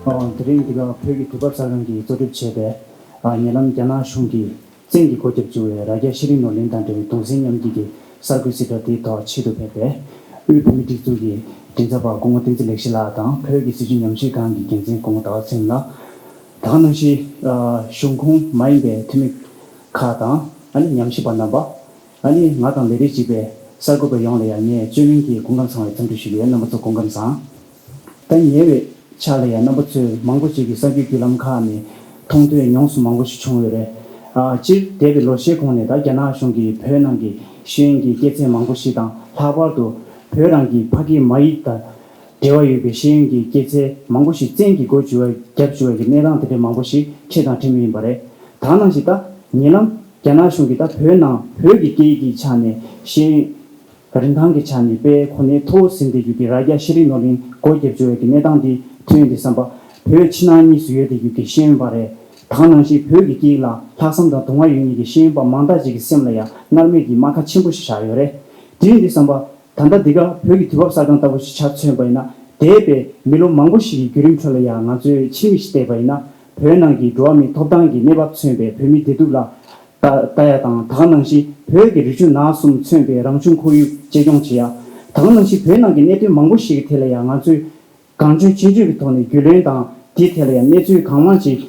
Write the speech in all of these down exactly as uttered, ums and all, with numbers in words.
དེ་རིང་འདི་ག་བོད་ཀྱི་དུས་བབ་གསར་ཁང་གིས་གཙོ་སྒྲུབ་བྱས་པའི་ཉེ་ལམ་རྒྱ་ནག་གཞུང་གིས་བཙན་གྱིས་སྒོ་བརྒྱབ་བཅུག་པའི་རྭ་རྒྱ་ཤེས་རིག་ནོར་གླིང་དང་འབྲེལ་བའི་གདུང་སེམས་མཉམ་སྐྱེད་ཀྱི་གསར་འགོད་གཟིགས་གྲྭ་དེའི་ཐོག་ཆེད་དུ་ཕེབས་པའི་དབུས་བོད་མིའི་སྒྲིག་འཛུགས་ཀྱི་མགྲིན་ཚབ་པ་སྐུ་ངོ་བསྟན་འཛིན་ལེགས་བཤད་ལགས་དང་བོད་ཀྱི་སྲིད་བྱུས་ཉམས་ཞིབ་ཁང་གི་འགན་འཛིན་སྐུ་ངོ་ཟླ་བ་ཚེ་རིང་ལགས། ད་ག་ནང་བཞིན་གཞུང་ཁོངས་མ་ཡིན་པའི་འཐུས་མི་ཁག་དང་ཨ་ནི་ཉམས་ཞིབ་པ་རྣམ་པ། ཨ་ནི་ང་དང་ལས་རིགས་གཅིག་པའི་གསར་འགོད་པ་ཡོངས་ལ་ཡང་ངས་བཅོས་མིན་གྱིས་སྐུ་ཁམས་བཟང་བའི་འཚམས་འདྲི་ཞུ་གི་ཡོད། རྣམ་པ་ཚོ་སྐུ་ཁམས་བཟང་། ད་ཉེ་བའི་ཆར་ལ་ཡང་རྣམ་པ་ཚོས་མང་པོ་ཅིག་གིས་གསར་འགྱུར་བརྒྱུད་ལམ་ཁག་ནས་མཐོང་ཐོས་མྱོང་གསུམ་མང་པོ་ཞིག་བྱུང་ཡོད་རེད། ཨ་སྤྱིར་འདས་པའི་ལོ་ཤས་གོང་ནས་ད་རྒྱ་ནག་གཞུང་གིས་བོད་ནང་གི་ཤེས་ཡོན་གྱི་སྐྱེད་ཚལ་མང་པོ་ཞིག་དང་ལྷག་པར་དུ་བོད་རང་གི་ཕ་སྐད་མ་ཡིག་དང་འབྲེལ་བ་ཡོད་པའི་ཤེས་ཡོན་གྱི་སྐྱེད་ཚལ་མང་པོ་ཞིག་བཙན་གྱིས་སྒོ་བརྒྱབ་བཅུག་པའི་གནས་སྟངས་དེ་འདྲ་མང་པོ་ཞིག་འཕྲད་དང་འཕྲད་མུས་ཡིན་པ་རེད། ད་ག་ནང་བཞིན་ད་ཉེ་ལམ་རྒྱ་ནག་གཞུང་གིས་ད་བོད་ནང་བོད་ཀྱི་སྐད་ཡིག་གི་ཆ་ནས་ཤེས་ཡོན་རིན་ཐང་གི་ཆ་ནས་དཔེ་གོ་གནས་མཐོ་བོ་ཟིན་བསྡད་རྒྱུ་གི་རྭ་རྒྱ་ཤེས་རིག་ནོར་གླིང་སྒོ་བརྒྱབ་བཅུག་པའི་གནས་སྟངས་འདི་ཐོན་ཡོང་དུས་ཙམ་པ་བོད་ཕྱི་ནང་གཉིས་སུ་ཡོད་བསྡད་རྒྱུ་གི་ཤེས་ཡོན་པ་རེད། ད་ག་ནང་བཞིན་བོད་ཀྱི་སྐད་ཡིག་ལ་ལྷག་བསམ་དང་དུང་བ་ཡོད་མཁན་གྱི་ཤེས་ཡོན་པ་མང་དག་ཅིག་གི་སེམས་ལ་ཡང་སྣང་མེད་ཀྱི་རྨ་ཁ་ཆེན་པོ་ཞིག་བཞག་ཡོད་རེད། དེ་ཡིན་དུས་ཙམ་པ་ད་ལྟ་འདི་ག་བོད་ཀྱི་དུས་བབ་གསར་ཁང་ལྟ་བུ་ཞིག་ཆ་མཚོན་པ་ཡིན་ན། འདས་པའི་མི་ལོ་མང་པོ་ཞིག་གི་བརྒྱུད་རིམ་ཁྲོད་ལ་ཡང་ང་ཚོས་ཕྱི་མིག་ཅིག་བལྟས་པ་ཡིན་ན། བོད་ནང་གི་འགྲོ་བ་མིའི་ཐོབ་ཐང་གི་གནས་བབ་མཚོན་པའི་བོད་མིའི་བདེ་སྡུག་ལ་ལྟ་ལྟ་ཡ་དང་། ད་ག་ནང་བཞིན་བོད་ཀྱི་རི་ཆུ་ནགས་གསུམ་མཚོན་པའི་རང་བྱུང་ཁོར་ཡུག་གཅེས་སྐྱོང་བྱེད་ཡ། ད་ག་ནང་བཞིན་བོད་ནང་གི་གནད་དོན་མང་པོ་ཞིག་གི་ཐད་ལ་ཡང་ང་ཚོས་གང་བྱུང་ཅི་བྱུང་གི་ཐོག་ནས་རྒྱུས་ལོན་དང་། དེའི་ཐད་ལ་ཡང་གནས་ཚུལ་གང་མང་ཅིག་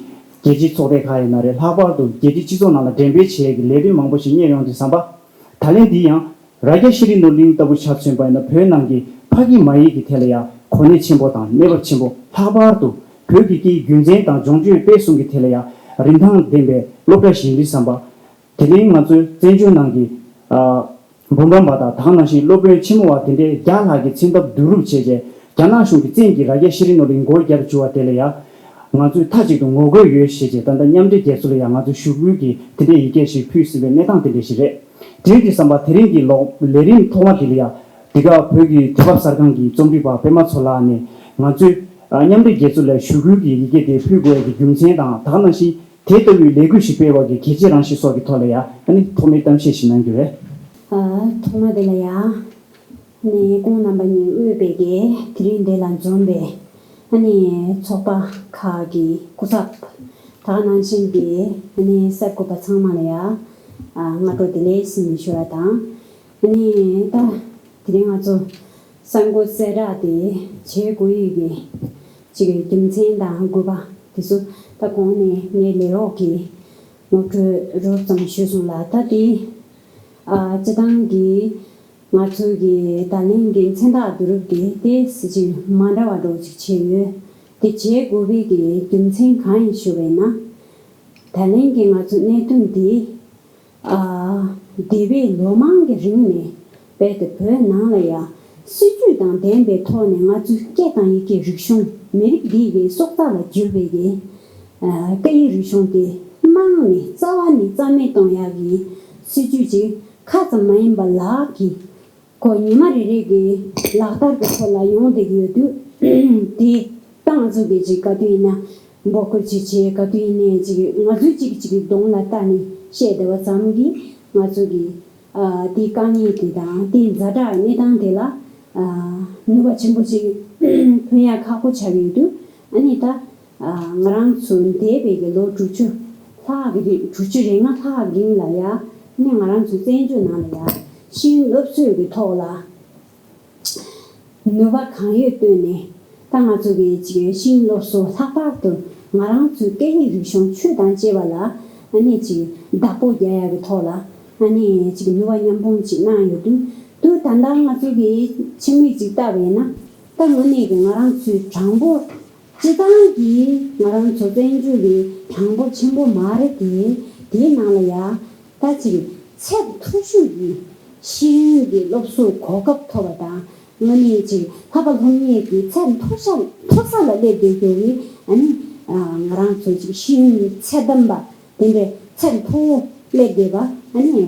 རྒྱལ་སྤྱིའི་ཚོགས་སྡེ་ཁག་ཡིན་ན་རེད། ལྷག་པར་དུ་རྒྱལ་སྤྱིའི་སྤྱི་ཚོགས་ནང་ལ་འགྲེམས་སྤེལ་བྱེད་ཡས་ཀྱི་ལས་དོན་མང་པོ་ཞིག་གཉེར་ཡོང་དུས་ཙམ་པ། ད་ལན་འདི་ཡང་རྭ་རྒྱ་ཤེས་རིག་ནོར་གླིང་ལྟ་བུ་ཆ་མཚོན་པ་ཡིན་ན། བོད་ནང་གི་ཕ་སྐད་མ་ཡིག་གི་ཐད་ལ་ཡང་གོ་གནས་ཆེན་པོ་དང་གནས་བབ་ཆེན་པོ། ལྷག་པར་དུ་བོད་ཀྱི་སྐད་ཡིག་རྒྱུན་འཛིན་དང་སྦྱོང་སྤྱོད་སྤེལ་གསུམ་གྱི་ཐད་ལ་ཡང་རིན་ཐང་ལྡན་པའི་སློབ་གྲྭ་ཞིག་ཡིན་དུས་ཙམ་པ། དེ་རིང་ང་ཚོའི་བཙན་བྱོལ་ནང་གི་ཨ། འབུམ་རམས་པ་དང་། ད་ག་ནང་བཞིན་སློབ་དཔོན་ཆེན་མོ་བ་དེ་འདྲའི་བརྒྱ་ལྷག་གི་མཚན་ཐོབ་བསྡུ་རུབ་བྱས་རྗེས། རྒྱ་ནག་གཞུང་གིས་བཙན་གྱིས་རྭ་རྒྱ་ཤེས་རིག་ནོར་གླིང་སྒོ་བརྒྱབ་བཅུག་པ་དེ་ལ་ཡང་ང་ཚོས་མཐའ་གཅིག་ཏུ་ངོ་རྒོལ་ཡོད་ཞེས་བྱས། ད་ལྟ་མཉམ་འབྲེལ་རྒྱལ་ཚོགས་ལ་ཡང་ང་ཚོས་ཞུ་སྐུལ་གྱི་དེ་འདྲའི་ཡི་གེ་ཞིག་ཕུལ་ཟིན་པའི་གནས་སྟངས་དེ་འདྲ་ཞིག་རེད། དེ་ཡིན་དུས་ཙམ་པ་དེ་རིང་གི་ལོ་ལས་རིམ་ཐོག་མ་དེ་ལ་ཡང་འདི་ག་བོད་ཀྱི་དུས་བབ་གསར་ཁང་གི་རྩོམ་སྒྲིག་པ་པད་མ་མཚོ་ལགས་ནས་ང་ཚོས་མཉམ་འབྲེལ་རྒྱལ་ཚོགས་ལ་ཞུ་སྐུལ་གྱི་ཡི་གེ་དེ་ཕུལ་དགོས་ཀྱི་རྒྱུ་མཚན་དང་། ད་ག་ནང་བཞིན་དེ་ལྟ་བུའི་ལས་འགུལ་ཞིག་སྤེལ་བ་གི་གལ་ཆེ་རང་བཞིན་སོགས་ཀྱི་ཐོག་ལ་ཡང་ཨ་ནི་ཐོག་མའི་གཏམ་བཤད་ཞིག་གནང་རྒྱུ་རེད། ཨ། ཐོག་མ་དེ་ལ་ཡང་ནས་ཁོང་རྣམ་པ་གཉིས་དབུས་པའི་གི་དེ་རིང་འདི་ལ་འཛོམས་པའི་ཨ་ནི་ཚོགས་པ་ཁག་གི་སྐུ་ཚབ། ད་ག་ནང་བཞིན་གྱི་ཨ་ནི་གསར་འགོད་པ་ཚང་མ་ལ་ཡང་ཨ། སྔ་དྲོ་བདེ་ལེགས་ཟེར་ནས་ཞུ་བ་དང་། ཨ་ནི་ད་དེ་རིང་ང་ཚོ་གསར་འགོད་གསལ་བསྒྲགས་དེ་བྱེད་དགོས་ཡས་ཀྱི་ཅིག་རྒྱུ་མཚན་དང་དགོས་པ་དེ་ཚོ་ད་གོང་ནས་ངའི་ལས་རོགས་ཀྱིས་ངོ་སྤྲོད་རོབ་ཙམ་ཞུས་སོང་ལ། ད་དེ་ཨ། སྤྱི་བཏང་གི་ང་ཚོའི་གི་ད་ལན་གྱི་མཚན་རྟགས་བསྡུ་རུབ་དེ་ཏོག་ཙམ་ཅིག་མ་འདྲ་བ་འདྲ་བོ་ཅིག་བྱས་ཡོད། དེ་བྱེད་དགོས་པའི་གི་རྒྱུ་མཚན་གང་ཡིན་ཞུ་བས་ན། ད་ལན་གྱི་ང་ཚོ་གནད་དོན་འདི་ཨ། འདས་པའི་ལོ་མང་གི་རིང་ནས་རྦད་དེ་བོད་ནང་ལ་ཡང་སྲིད་ཇུས་དང་ལྡན་པའི་ཐོག་ནས་ང་ཚོའི་སྐད་དང་ཡི་གེ་རིག་གཞུང་། མི་རིགས་འདི་ཡི་སྲོག་རྩ་ལ་གྱུར་པའི་གི་ཨ། སྐད་ཡིག་རིག་གཞུང་དེ་དམངས་ནས་རྩ་བ་ནས་རྩ་མེད་གཏོང་ཡག་གི་སྲིད་ཇུས་ཅིག་ཁ་ཙམ་མ་ཡིན་པ་ལག་གི་ཁོ་ཉི་མ་རེ་རེ་གི་ལག་བསྟར་གྱི་ཐོག་ལ་ཡོང་བསྡད་ཀྱི་ཡོད་དུས། དེ་ད་ང་ཚོ་གི་ཅིག་ག་དུས་ཡིན་ན་འབོད་སྐུལ་ཅིག་བྱས། ག་དུས་ཡིན་ནའི་ཅིག་ང་ཚོའི་གཅིག་གིས་གཅིག་གི་གདོང་ལ་ལྟ་ནས་བཤད་བསྡད་པ་ཙམ་གྱིས་ང་ཚོ་གི་ཨ། དེའི་དཀའ་ངལ་དེ་དང་དེའི་ཛ་དྲག་གནས་སྟངས་དེ་ལ་ཨ། ནུས་པ་ཆེན་པོ་ཅིག་ཐོན་ཡག་ཁག་པོ་ཆགས་ཀྱི་ཡོད་དུས། ཨ་ནི་ད་ཨ། ང་རང་ཚོ་འདས་པའི་གི་ལོ་དྲུག་ཅུ་ལྷག་གི་རིང་། དྲུག་ཅུ་རེ་ལྔ་ལྷག་གི་རིང་ལ་ཡ། ཨ་ནི་ང་རང་ཚོ་བཙན་བྱོལ་ནང་ལ་ཡ་ཤེས་ཡོན་སློབ་གསོའི་གི་ཐོག་ལ་ནུས་པ་གང་ཡོད་བཏོན་ནས། ད་ང་ཚོ་གི་ཅིག་ཤེས་ཡོན་སློབ་གསོ། ལྷག་པར་དུ་ང་རང་ཚོའི་སྐད་ཡིག་རིག་གཞུང་ཆོས་དང་བཅས་པ་ལ་ཨ་ནི་ཅིག་བདག་པོ་རྒྱག་ཡག་གི་ཐོག་ལ་ཨ་ནི་ཅིག་ནུས་པ་མཉམ་སྤུངས་ཅིག་གནང་ཡོད་དུས། དུས་ད་ལྟ་ང་ཚོ་གི་ཕྱི་མིག་ཅིག་བལྟ་བས་ན། ད་དངོས་གནས་ཀྱི་ང་རང་ཚོའི་གྲངས་འབོར། སྤྱི་བཏང་གི་ང་རང་ཚོ་བཙན་བྱོལ་གྱི་གྲངས་འབོར་ཆེན་པོ་མ་རེད་དེ། དེའི་ནང་ལ་ཡ་ད་ཅིག་ཚད་མཐོ་ཤོས་ཀྱི་ཤེས་ཡོན་གྱི་སློབ་གསོའི་གོ་སྐབས་ཐོབ་པ་དང་། དངོས་གནས་ཅིག་ལྷག་པར་སློབ་གཉེར་གྱི་ཚད་མཐོ་ཤ་མཐོ་ས་ལ་སླེབས་བསྡད་རྒྱུ་གི་ཨ་ནི་ང་རང་ཚོ་ཅིག་ཤེས་ཡོན་གྱི་ཚད་ལྡན་པ་དེ་འདྲའི་ཚད་མཐོ་བོ་སླེབས་བསྡད་པ་ཨ་ནི།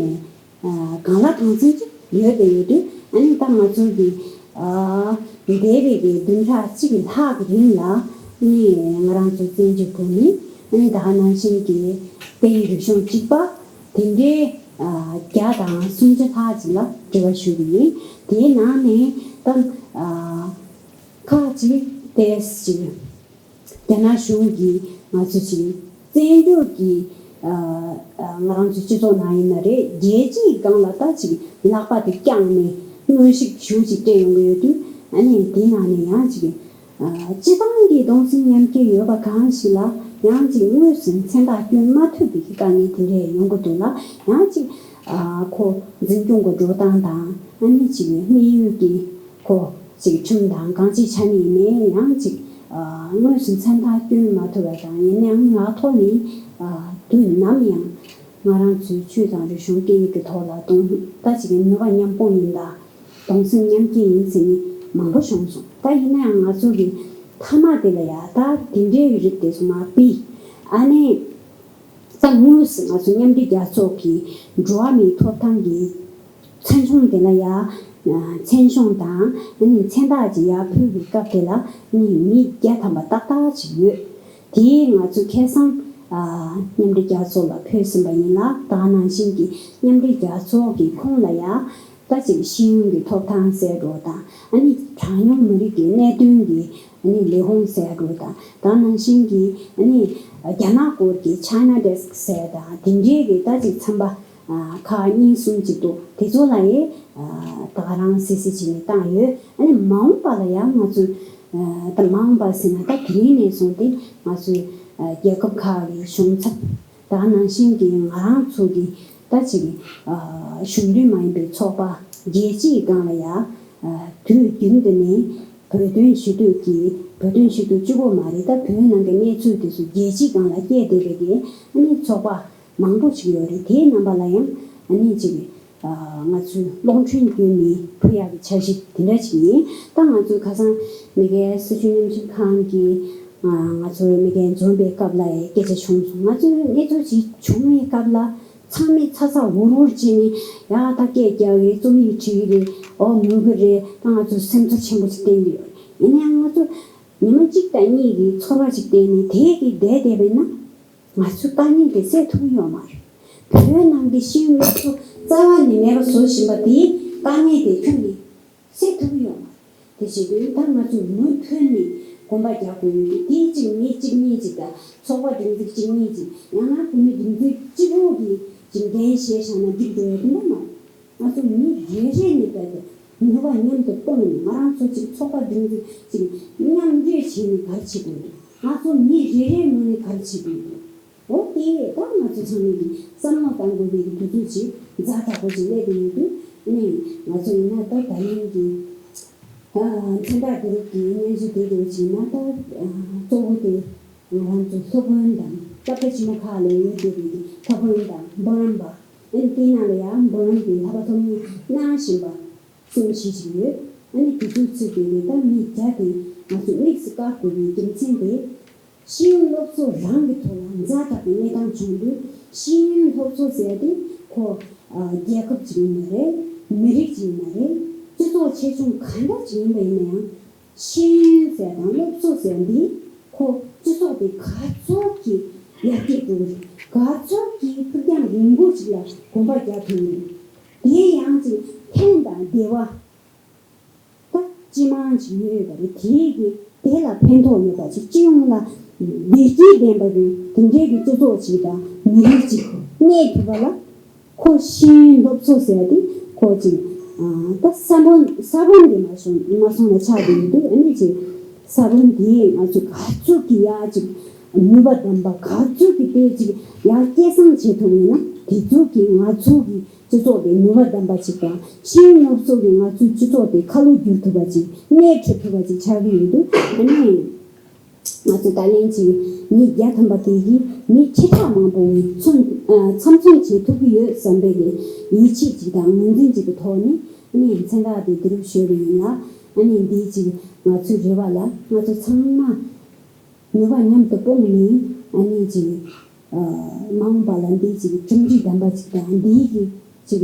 ཨ། གང་ལ་གང་འཚམ་ཅིག་ཡོད་དེ་ཡོད་དུས། ཨ་ནི་ད་ང་ཚོ་གི་ཨ། འདས་པའི་གི་བདུན་ཕྲག་གཅིག་གི་ལྷག་གི་རིང་ལ་ནི་ང་རང་ཚོ་བཙན་བྱོལ་བོད་མི་ཨ་ནི་ད་ག་ནང་བཞིན་གྱི་སྐད་ཡིག་རིག་གཞུང་གཅིག་པ་དེ་འདྲའི་ཨ། བརྒྱ་དང་སུམ་ཅུ་ལྷག་ཅིག་ལ་འབྲེལ་བ་ཞུ་གི་ཡིན། དེའི་ནང་ནས་ད་ཨ། ཁག་ཅིག་ཏོག་ཙམ་ཅིག་རྒྱ་ནག་གཞུང་གིས་ང་ཚོ་ཅིག་བཙན་བྱོལ་གྱི་ཨ་ཨ་ང་རང་ཚོའི་སྤྱི་ཚོགས་ནང་ཡིན་ན་རེད། རྒྱལ་སྤྱིའི་སྒང་ལ་ད་ཅིག་ལག་པ་དེ་བརྐྱངས་ནས་གནོན་ཤུགས་ཞེ་པོ་ཅིག་སྤྲད་ཡོང་གི་ཡོད་དུས། ཨ་ནི་དེ་ནང་ནས་ཡང་ཅིག་ཨ་སྤྱི་བཏང་གི་གདུང་སེམས་མཉམ་སྐྱེད་ཡོད་པ་གང་ཞིག་ལ་ཡང་ཅིག་དངོས་སུ་མཚན་རྟགས་བསྐྱོན་མ་ཐུབ་པའི་དཀའ་ངལ་དེ་འདྲས་ཡོང་གི་འདུག་ལ། ཡང་ཅིག་ཨ་ཁོ་འཛིན་སྐྱོང་གི་འགྲོ་སྟངས་དང་། ཨ་ནི་ཅིག་དམིགས་ཡུལ་གྱི་ཁོ་ཅིག་ཁྲིམས་དང་གང་ཅིའི་ཆ་ནས་ཡིན་ནའི་ཡང་ཅིག་ཨ་དངོས་སུ་མཚན་རྟགས་བསྐྱོན་མ་ཐུབ་པ་དང་། ཡིན་ནའང་ངག་ཐོག་ནས་ཨ་དུས་ནམ་ཡང་ང་རང་ཚོའི་ཆོས་དང་རིག་གཞུང་སྐད་ཡིག་གི་ཐོག་ལ་གདོང་ད་ཅིག་ནུས་པ་མཉམ་སྤུངས་ཡིན་ད། གདུང་སེམས་མཉམ་སྐྱེད་ཡིན་ཟེར་མཁན་མང་པོ་བྱུང་སོང་། ད་ཡིན་ནའང་ང་ཚོ་གི་མཐའ་མ་དེ་ལ་ཡ་ད་དེ་འདྲའི་རིགས་དེ་ཚོ་མ་ཕུད། ཨ་ནི་ད་དངོས་སུ་ང་ཚོ་མཉམ་འབྲེལ་རྒྱལ་ཚོགས་ཀྱི་འགྲོ་བ་མིའི་ཐོབ་ཐང་གི་མཚན་གཞུང་དེ་ལ་ཡ་མཚན་གཞུང་དང་ཨ་ནི་མཚན་རྟགས་ཅིག་ཡར་ཕུལ་བའི་སྐབས་དེ་ལ་ནི་མི་བརྒྱ་ཐམ་པ་ཏག་ཏག་ཅིག་ཡོད། དེ་ང་ཚོ་ཁ་སང་ཨ་མཉམ་འབྲེལ་རྒྱལ་ཚོགས་ལ་ཕུལ་ཟིན་པ་ཡིན་ལ། ད་ག་ནང་བཞིན་གྱི་མཉམ་འབྲེལ་རྒྱལ་ཚོགས་ཀྱི་ཁོངས་ལ་ཡ་ད་ཅིག་ཤེས་ཡོན་གྱི་ཐོབ་ཐང་ཟེར་འགྲོ་དང་། ཨ་ནི་གྲངས་ཉུང་མི་རིགས་ཀྱི་གནད་དོན་གྱི་ཨ་ནི་ལས་ཁུངས་ཟེར་འགྲོ་དང་། ད་ག་ནང་བཞིན་གྱི་ཨ་ནི་རྒྱ་ནག་སྐོར་གྱི་China Desk ཟེར་དང་དེ་འདྲའི་གི་ད་ཅིག་ཚན་པ་ཨ་ཁག་གཉིས་གསུམ་ཅིག་འདུག་དེ་ཚོ་ལ་ཡི་ཨ་ད་ག་རང་སི་སི་བྱས་ནས་བཏང་ཡོད། ཨ་ནི་མ་འོངས་པ་ལ་ཡང་ང་ཚོས་ཨ་ད་མ་འོངས་པ་ཟེར་ན་ད་དེ་རིང་ནས་བཟུང་སྟེ་ང་ཚོས་ཨ་རྒྱལ་ཁབ་ཁག་གི་གཞུང་ཚབ། ད་ག་ནང་བཞིན་གྱི་ང་རང་ཚོ་གི་ད་ཅིག་ཨ་གཞུང་འབྲེལ་མ་ཡིན་པའི་ཚོགས་པ་རྒྱལ་སྤྱིའི་སྒང་ལ་ཡ་ཨ་དུས་རྒྱུན་དུ་ནས་བོད་དོན་ཞུ་གཏུག་གི་བོད་དོན་ཞུ་གཏུག་གཅིག་པོ་མ་རེད། ད་བོད་ནང་གི་གནས་ཚུལ་དེ་ཚོ་རྒྱལ་སྤྱིའི་སྒང་ལ་སྐྱེལ་བསྡད་པའི་གི་ཨ་ནི་ཚོགས་པ་མང་པོ་ཞིག་ཡོད་རེད། དེའི་རྣམ་པ་ལ་ཡང་ཨ་ནི་ཅིག་ཨ་ང་ཚོས་གློག་འཕྲིན་བརྒྱུད་ནས་ཕུལ་ཡག་གི་འཆར་གཞི་དེ་འདྲ་ཞིག་ཡིན། ད་ང་ཚོས་ཁ་སང་མ་གིའི་སྲིད་བྱུས་ཉམས་ཞིབ་ཁང་གི་ཨ་ང་ཚོ་མ་གིའི་འཛོམས་པའི་སྐབས་ལ་སྐད་ཆ་བྱུང་སོང་། ང་ཚོས་གནས་ཚུལ་ཅིག་བྱུང་བའི་སྐབས་ལ་ཚང་མས་ཚ་ཚ་འུར་འུར་བྱས་ནས་ཡ་ད་སྐད་རྒྱག་གི་རེད། རྩོམ་ཡིག་བྲིས་ཀྱི་རེད། ཨོ་ངུ་གི་རེད། ད་ང་ཚོ་སེམས་ཚོར་ཆེན་པོ་ཅིག་བསྟན་གྱི་ཡོད། ཡིན་ནའང་ང་ཚོ་ཉི་མ་གཅིག་དང་གཉིས་ཀྱི་ཚོར་བ་ཅིག་བསྟན་ནས་དེ་གི་བསྡད་བསྡད་པས་ན། ང་ཚོའི་དཀའ་ངལ་དེ་སེལ་ཐུབ་ཀྱི་ཡོད་མ་རེད། བོད་ནང་གི་ཤེས་ཡོན་སློབ་གསོ་རྩ་བ་ནས་མེད་པ་བཟོ་བཞིན་པ་དེའི་དཀའ་ངལ་དེ་ཁྱོན་ནས་སེལ་ཐུབ་ཀྱི་ཡོད་མ་རེད། དེ་བྱེད་དུས་ད་ང་ཚོས་མུ་མཐུད་ནས་གོམ་པ་རྒྱག་དགོས་ཡོད། དེ་གཅིག་མི་གཅིག་གཉིས་གཅིག་དང་ཚོགས་པ་སྒྲིག་འཛུགས་གཅིག་གཉིས་གཅིག་ཡང་ན་བུད་མེད་སྒྲིག་འཛུགས་གཅིག་པོ་གིས་ཅིག་འགན་བཞེས་བཞག་ན་འགྲིག་འགྲོ་ཡ་དེ་འདྲ་མ་རེད། ང་ཚོ་མི་རེ་རེ་ནས་བལྟས་ཏེ་ནུས་པ་མཉམ་དུ་སྤུངས་ནས་ང་རང་ཚོ་ཅིག་ཚོགས་པ་སྒྲིག་འཛུགས་ཅིག་མཉམ་འབྲེལ་བྱས་ནས་ག་རེ་བྱེད་དགོས་འདུག་ང་ཚོ་མི་རེ་རེའི་ངོས་ནས་ག་རེ་བྱེད་དགོས་འདུག་འོ་དེ་ད་ང་ཚོ་ཚང་མས་ཀྱི་བསམ་བློ་གཏང་དགོས་པའི་དུས་ཚོད་ཅིག་ཛ་དྲག་པོ་ཅིག་སླེབས་ཀྱི་ཡོད་དུས། ཨ་ནི་ང་ཚོ་ཡིན་ན་ད་ད་ལན་གྱི་ཨ་མཚན་རྟགས་བསྡུ་རུབ་ཀྱི་སྙན་ཞུ་དེ་དེ་བྱས་ན་ད་ཨ་གཙོ་བོ་དེ་ང་རང་ཚོ་སློབ་དཔོན་དང་སློབ་གྲྭ་ཆེན་མོ་ཁག་ལ་ཡོད་བསྡད་པའི་སློབ་དཔོན་དང་འབུམ་རམས་པ། ཨ་ནི་དེའི་ནང་ལ་ཡང་འབུམ་རམས་ཀྱི་བསླབ་པ་སློབ་གཉེར་གནང་བཞིན་པ་གསུམ་བཞི་ཞིག་ཡོད། ཨ་ནི་དེ་ཚོའི་ཚུད་པའི་ད་མི་བརྒྱ་དེ་ང་ཚོས་དམིགས་སུ་བཀར་དགོས་པའི་རྒྱུ་མཚན་དེ། ཤེས་ཡོན་སློབ་གསོ་རང་གི་ཐོག་ལ་ཛ་དྲག་པའི་གནས་སྟངས་བྱུང་དུས། ཤེས་ཡོན་སློབ་གསོ་ཟེར་དེ་ཁོ་ཨ་རྒྱལ་ཁབ་ཅིག་ཡིན་ན་རེད། མི་རིགས་ཅིག་ཡིན་ན་རེད། སྤྱི་ཚོགས་ཆེ་ཆུང་ག་འདྲ་ཅིག་ཡིན་པ་ཡིན་ན་ཡང་། ཤེས་ཡོན་ཟེར་དང་སློབ་གསོ་ཟེར་འདི་ཁོ་སྤྱི་ཚོགས་དེ་ག་ཚོད་ཀྱི་ཡར་རྒྱས་འགྲོ་གི་རེད། ག་ཚོད་ཀྱི་ཕུགས་རྒྱང་རིང་པོ་ཅིག་ལ་གོམ་པ་རྒྱག་ཐུབ་ཀྱི་རེད། དེ་ཡང་ཅིག་ཕན་དང་བདེ་བ། ད་སྤྱི་དམངས་ཅིག་ཡོད་པ་རེད། དེའི་གི་དེ་ལ་ཕན་ཐོགས་ཡོད་པ་ཅིག་སྤྱི་ཡོངས་ལ་བདེ་སྐྱིད་ལྡན་པ་རེད། དེ་འདྲའི་གི་སྤྱི་ཚོགས་ཅིག་དང་མི་རིགས་ཅིག་གནས་ཐུབ་པ་ལ། ཁོ་ཤེས་ཡོན་སློབ་གསོ་ཟེར་ཡ་དེ་ཁོ་ཅིག་ཨ་ད་ས་བོན་ས་བོན་དེ་མ་སོང་མ་སོང་ལ་ཆགས་བསྡད་ཡོད་དུས། ཨ་ནི་ཅིག་ས་བོན་དེ་ང་ཚོ་ག་ཚོད་ཀྱི་ཡ་ཅིག་ནུས་པ་ལྡན་པ་ག་ཚོད་ཀྱི་དེ་ཅིག་ཡ་སྐྱེད་སྲིང་བྱེད་ཐུབ་ཡིན་ན། དེ་ཚོད་ཀྱི་ང་ཚོ་གི་སྤྱི་ཚོགས་དེ་ནུས་པ་ལྡན་པ་ཅིག་དང་། ཤེས་ཡོན་སློབ་གསོ་གིས་ང་ཚོའི་སྤྱི་ཚོགས་དེ་ཁ་ལོ་བསྒྱུར་ཐུབ་པ་ཅིག་གནས་འཕྲོད་ཐུབ་པ་ཅིག་ཆགས་ཀྱི་ཡོད་དུས། ཨ་ནི་ང་ཚོ་ད་ལན་ཅིག་མི་བརྒྱ་ཐམ་པ་དེ་གིས་མི་ཁྲི་ཕྲག་མང་པོ་གི་མཚམས་མཚམས་མཚོན་བྱེད་ཐུབ་ཀྱི་ཡོད་བསམ་པའི་གི་ཡིད་ཆེས་ཅིག་དང་ངོས་འཛིན་ཅིག་གི་ཐོག་ནས། ཨ་ནི་མཚན་རྟགས་དེ་བསྡུ་རུབ་ཞུས་པ་ཡིན་ལ། ཨ་ནི་འདི་ཅིག་ང་ཚོའི་རེ་བ་ལ་ང་ཚོ་ཚང་མ་ནུས་པ་མཉམ་དུ་སྤུངས་ནས། ཨ་ནི་ཅིག་ཨ་མ་འོངས་པ་ལ་འདི་ཅིག་གྲུབ་འབྲས་ལྡན་པ་ཅིག་དང་། འདིའི་གི་ཅིག་